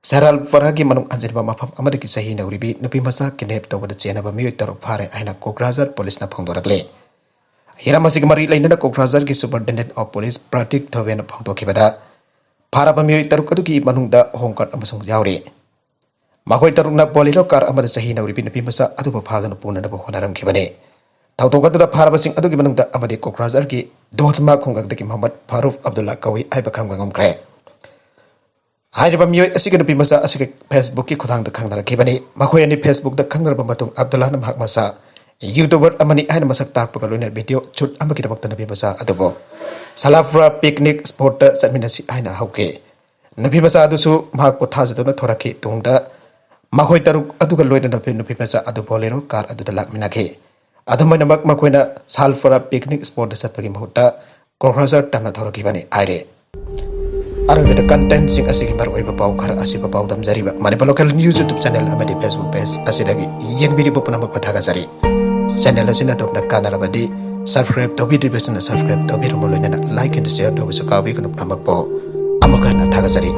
ꯁꯦꯔꯥꯜꯄꯔꯥꯒꯤ ꯃꯅꯨꯡ ꯍꯟꯖꯤꯟꯕ ꯃꯐꯝ ꯑꯃꯗꯒꯤ ꯆꯍꯤ ꯅꯧꯔꯤꯕꯤ ꯅꯨꯄꯤ ꯃꯆꯥ ꯀꯤꯗꯅꯦꯞ ꯇꯧꯕꯗ ꯆꯦꯟꯅꯕ ꯃꯤꯑꯣꯏ ꯇꯔꯨꯛ ꯐꯥꯔꯦ ꯍꯥꯏꯅ ꯀꯣꯀ꯭ꯔꯥꯖꯥꯔ ꯄꯨꯂꯤꯁꯅ ꯐꯣꯡꯗꯣꯔꯛꯂꯤ꯫ ꯍꯤꯔꯝ ꯑꯁꯤꯒ ꯃꯔꯤ ꯂꯩꯅꯅ ꯀꯣꯀ꯭ꯔꯥꯖꯥꯔꯒꯤ ꯁꯨꯄꯔꯤꯟꯇꯦꯟꯗꯦꯟꯠ ꯑꯣꯐ ꯄꯨꯂꯤꯁ ꯄ꯭ꯔꯥꯇꯤꯛ ꯊꯣꯕꯦꯅ ꯐꯣꯡꯗꯣꯛꯈꯤꯕꯗ, ꯐꯥꯔꯕ ꯃꯤꯑꯣꯏ ꯇꯔꯨꯛ ꯑꯗꯨꯒꯤ ꯃꯅꯨꯡꯗ ꯍꯣꯝ ꯒꯥꯔꯗ ꯑꯃꯁꯨ ꯌꯥꯎꯔꯤ꯫ ꯃꯈꯣꯏ ꯇꯔꯨꯛꯅ ꯕꯣꯂꯦꯔꯣ ꯀꯥꯔ ꯑꯃꯗ ꯆꯍꯤ ꯅꯧꯔꯤꯕꯤ ꯅꯨꯄꯤ ꯃꯆꯥ ꯑꯗꯨꯕꯨ ꯐꯥꯗꯨꯅ ꯄꯨꯅꯅꯕ ꯍꯣꯠꯅꯔꯝꯈꯤꯕꯅꯤ꯫ ꯊꯧꯗꯣꯛ ꯑꯗꯨꯗ ꯐꯥꯔꯕꯁꯤꯡ ꯑꯗꯨꯒꯤ ꯃꯅꯨꯡꯗ ꯑꯃꯗꯤ ꯀꯣꯀ꯭ꯔꯥꯖꯥꯔꯒꯤ ꯗꯣꯍꯗꯃꯥ ꯈꯨꯡꯒꯪꯗꯒꯤ ꯃꯨꯍꯝꯃꯗ ꯐꯥꯔꯨꯛ ꯑꯕꯗꯨꯜꯂꯥ ꯀꯧꯏ ꯍꯥꯏꯕ ꯈꯪꯕ ꯉꯝꯈ꯭ꯔꯦ꯫ ꯍꯥꯏꯔꯤꯕ ꯃꯤꯑꯣꯏ ꯑꯁꯤꯒꯤ ꯅꯨꯄꯤ ꯃꯆꯥ ꯑꯁꯤꯒꯤ ꯐꯦꯁꯕꯨꯛꯀꯤ ꯈꯨꯠꯊꯥꯡꯗ ꯈꯪꯅꯔꯛꯈꯤꯕꯅꯤ꯫ ꯃꯈꯣꯏ ꯑꯅꯤ ꯐꯦꯁꯕꯨꯛꯇ ꯈꯪꯅꯔꯕ ꯃꯇꯨꯡ ꯑꯕꯗꯨꯜꯂꯥꯅ ꯃꯍꯥꯛ ꯃꯁꯥ ꯌꯨꯇ꯭ꯌꯨꯕꯔ ꯑꯃꯅꯤ ꯍꯥꯏꯅ ꯃꯁꯛ ꯇꯥꯛꯄꯒ ꯂꯣꯏꯅꯅ ꯚꯤꯗꯤꯑꯣ ꯁꯨꯠ ꯑꯃꯒꯤꯗꯃꯛꯇ ꯅꯨꯄꯤ ꯃꯆꯥ ꯑꯗꯨꯕꯨ ꯁꯂꯥꯐ꯭ꯔꯥ ꯄꯤꯛꯅꯤꯛ ꯁ꯭ꯄꯣꯠꯇ ꯆꯠꯃꯤꯟꯅꯁꯤ ꯍꯥꯏꯅ ꯍꯧꯈꯤ꯫ ꯅꯨꯄꯤ ꯃꯆꯥ ꯑꯗꯨꯁꯨ ꯃꯍꯥꯛꯄꯨ ꯊꯥꯖꯗꯨꯅ ꯊꯣꯔꯛꯈꯤ꯫ ꯇꯨꯡꯗ ꯃꯈꯣꯏ ꯇꯔꯨꯛ ꯑꯗꯨꯒ ꯂꯣꯏꯅꯅ ꯅꯨꯄꯤ ꯃꯆꯥ ꯑꯗꯨ ꯕꯣꯂꯦꯔꯣ ꯀꯥꯔ ꯑꯗꯨꯗ ꯂꯥꯛꯃꯤꯟꯅꯈꯤ꯫ ꯑꯗꯨꯝ ꯑꯣꯏꯅꯃꯛ, ꯃꯈꯣꯏꯅ ꯁꯥꯜꯐꯔꯥ ꯄꯤꯛꯅꯤꯛ ꯁ꯭ꯄꯣꯠꯇ ꯆꯠꯄꯒꯤ ꯃꯍꯨꯠꯇ ꯀꯣꯀ꯭ꯔꯥꯖꯥꯔ ꯇꯝꯅ ꯊꯧꯔꯛꯈꯤꯕꯅꯤ ꯍꯥꯏꯔꯤ꯫ ꯑꯔꯣꯏꯕꯗ contentꯁꯤꯡ ꯑꯁꯤꯒꯤ ꯃꯔꯨꯑꯣꯏꯕ ꯄꯥꯎ ꯈꯔ ꯑꯁꯤꯕꯨ ꯄꯥꯎꯗꯝꯖꯔꯤꯕ Manipur Local News YouTube channel ꯑꯃꯗꯤ Facebook page ꯑꯁꯤꯗꯒꯤ ꯌꯦꯡꯕꯤꯔꯤꯕ ꯄꯨꯝꯅꯃꯛꯄꯨ ꯊꯥꯒꯠꯆꯔꯤ꯫ Channel ꯑꯁꯤꯅ ꯑꯗꯣꯝꯗ ꯀꯥꯟꯅꯔꯕꯗꯤ subscribe ꯇꯧꯕꯤꯗ꯭ꯔꯤꯕꯁꯤꯡꯅ subscribe ꯇꯧꯕꯤꯔꯝꯃꯨ, ꯂꯣꯏꯅꯅ like and share ꯇꯧꯕꯁꯨ ꯀꯥꯎꯕꯤꯒꯅꯨ꯫ ꯄꯨꯝꯅꯃꯛꯄꯨ ꯑꯃꯨꯛ ꯍꯟꯅ ꯊꯥꯒꯠꯆꯔꯤ꯫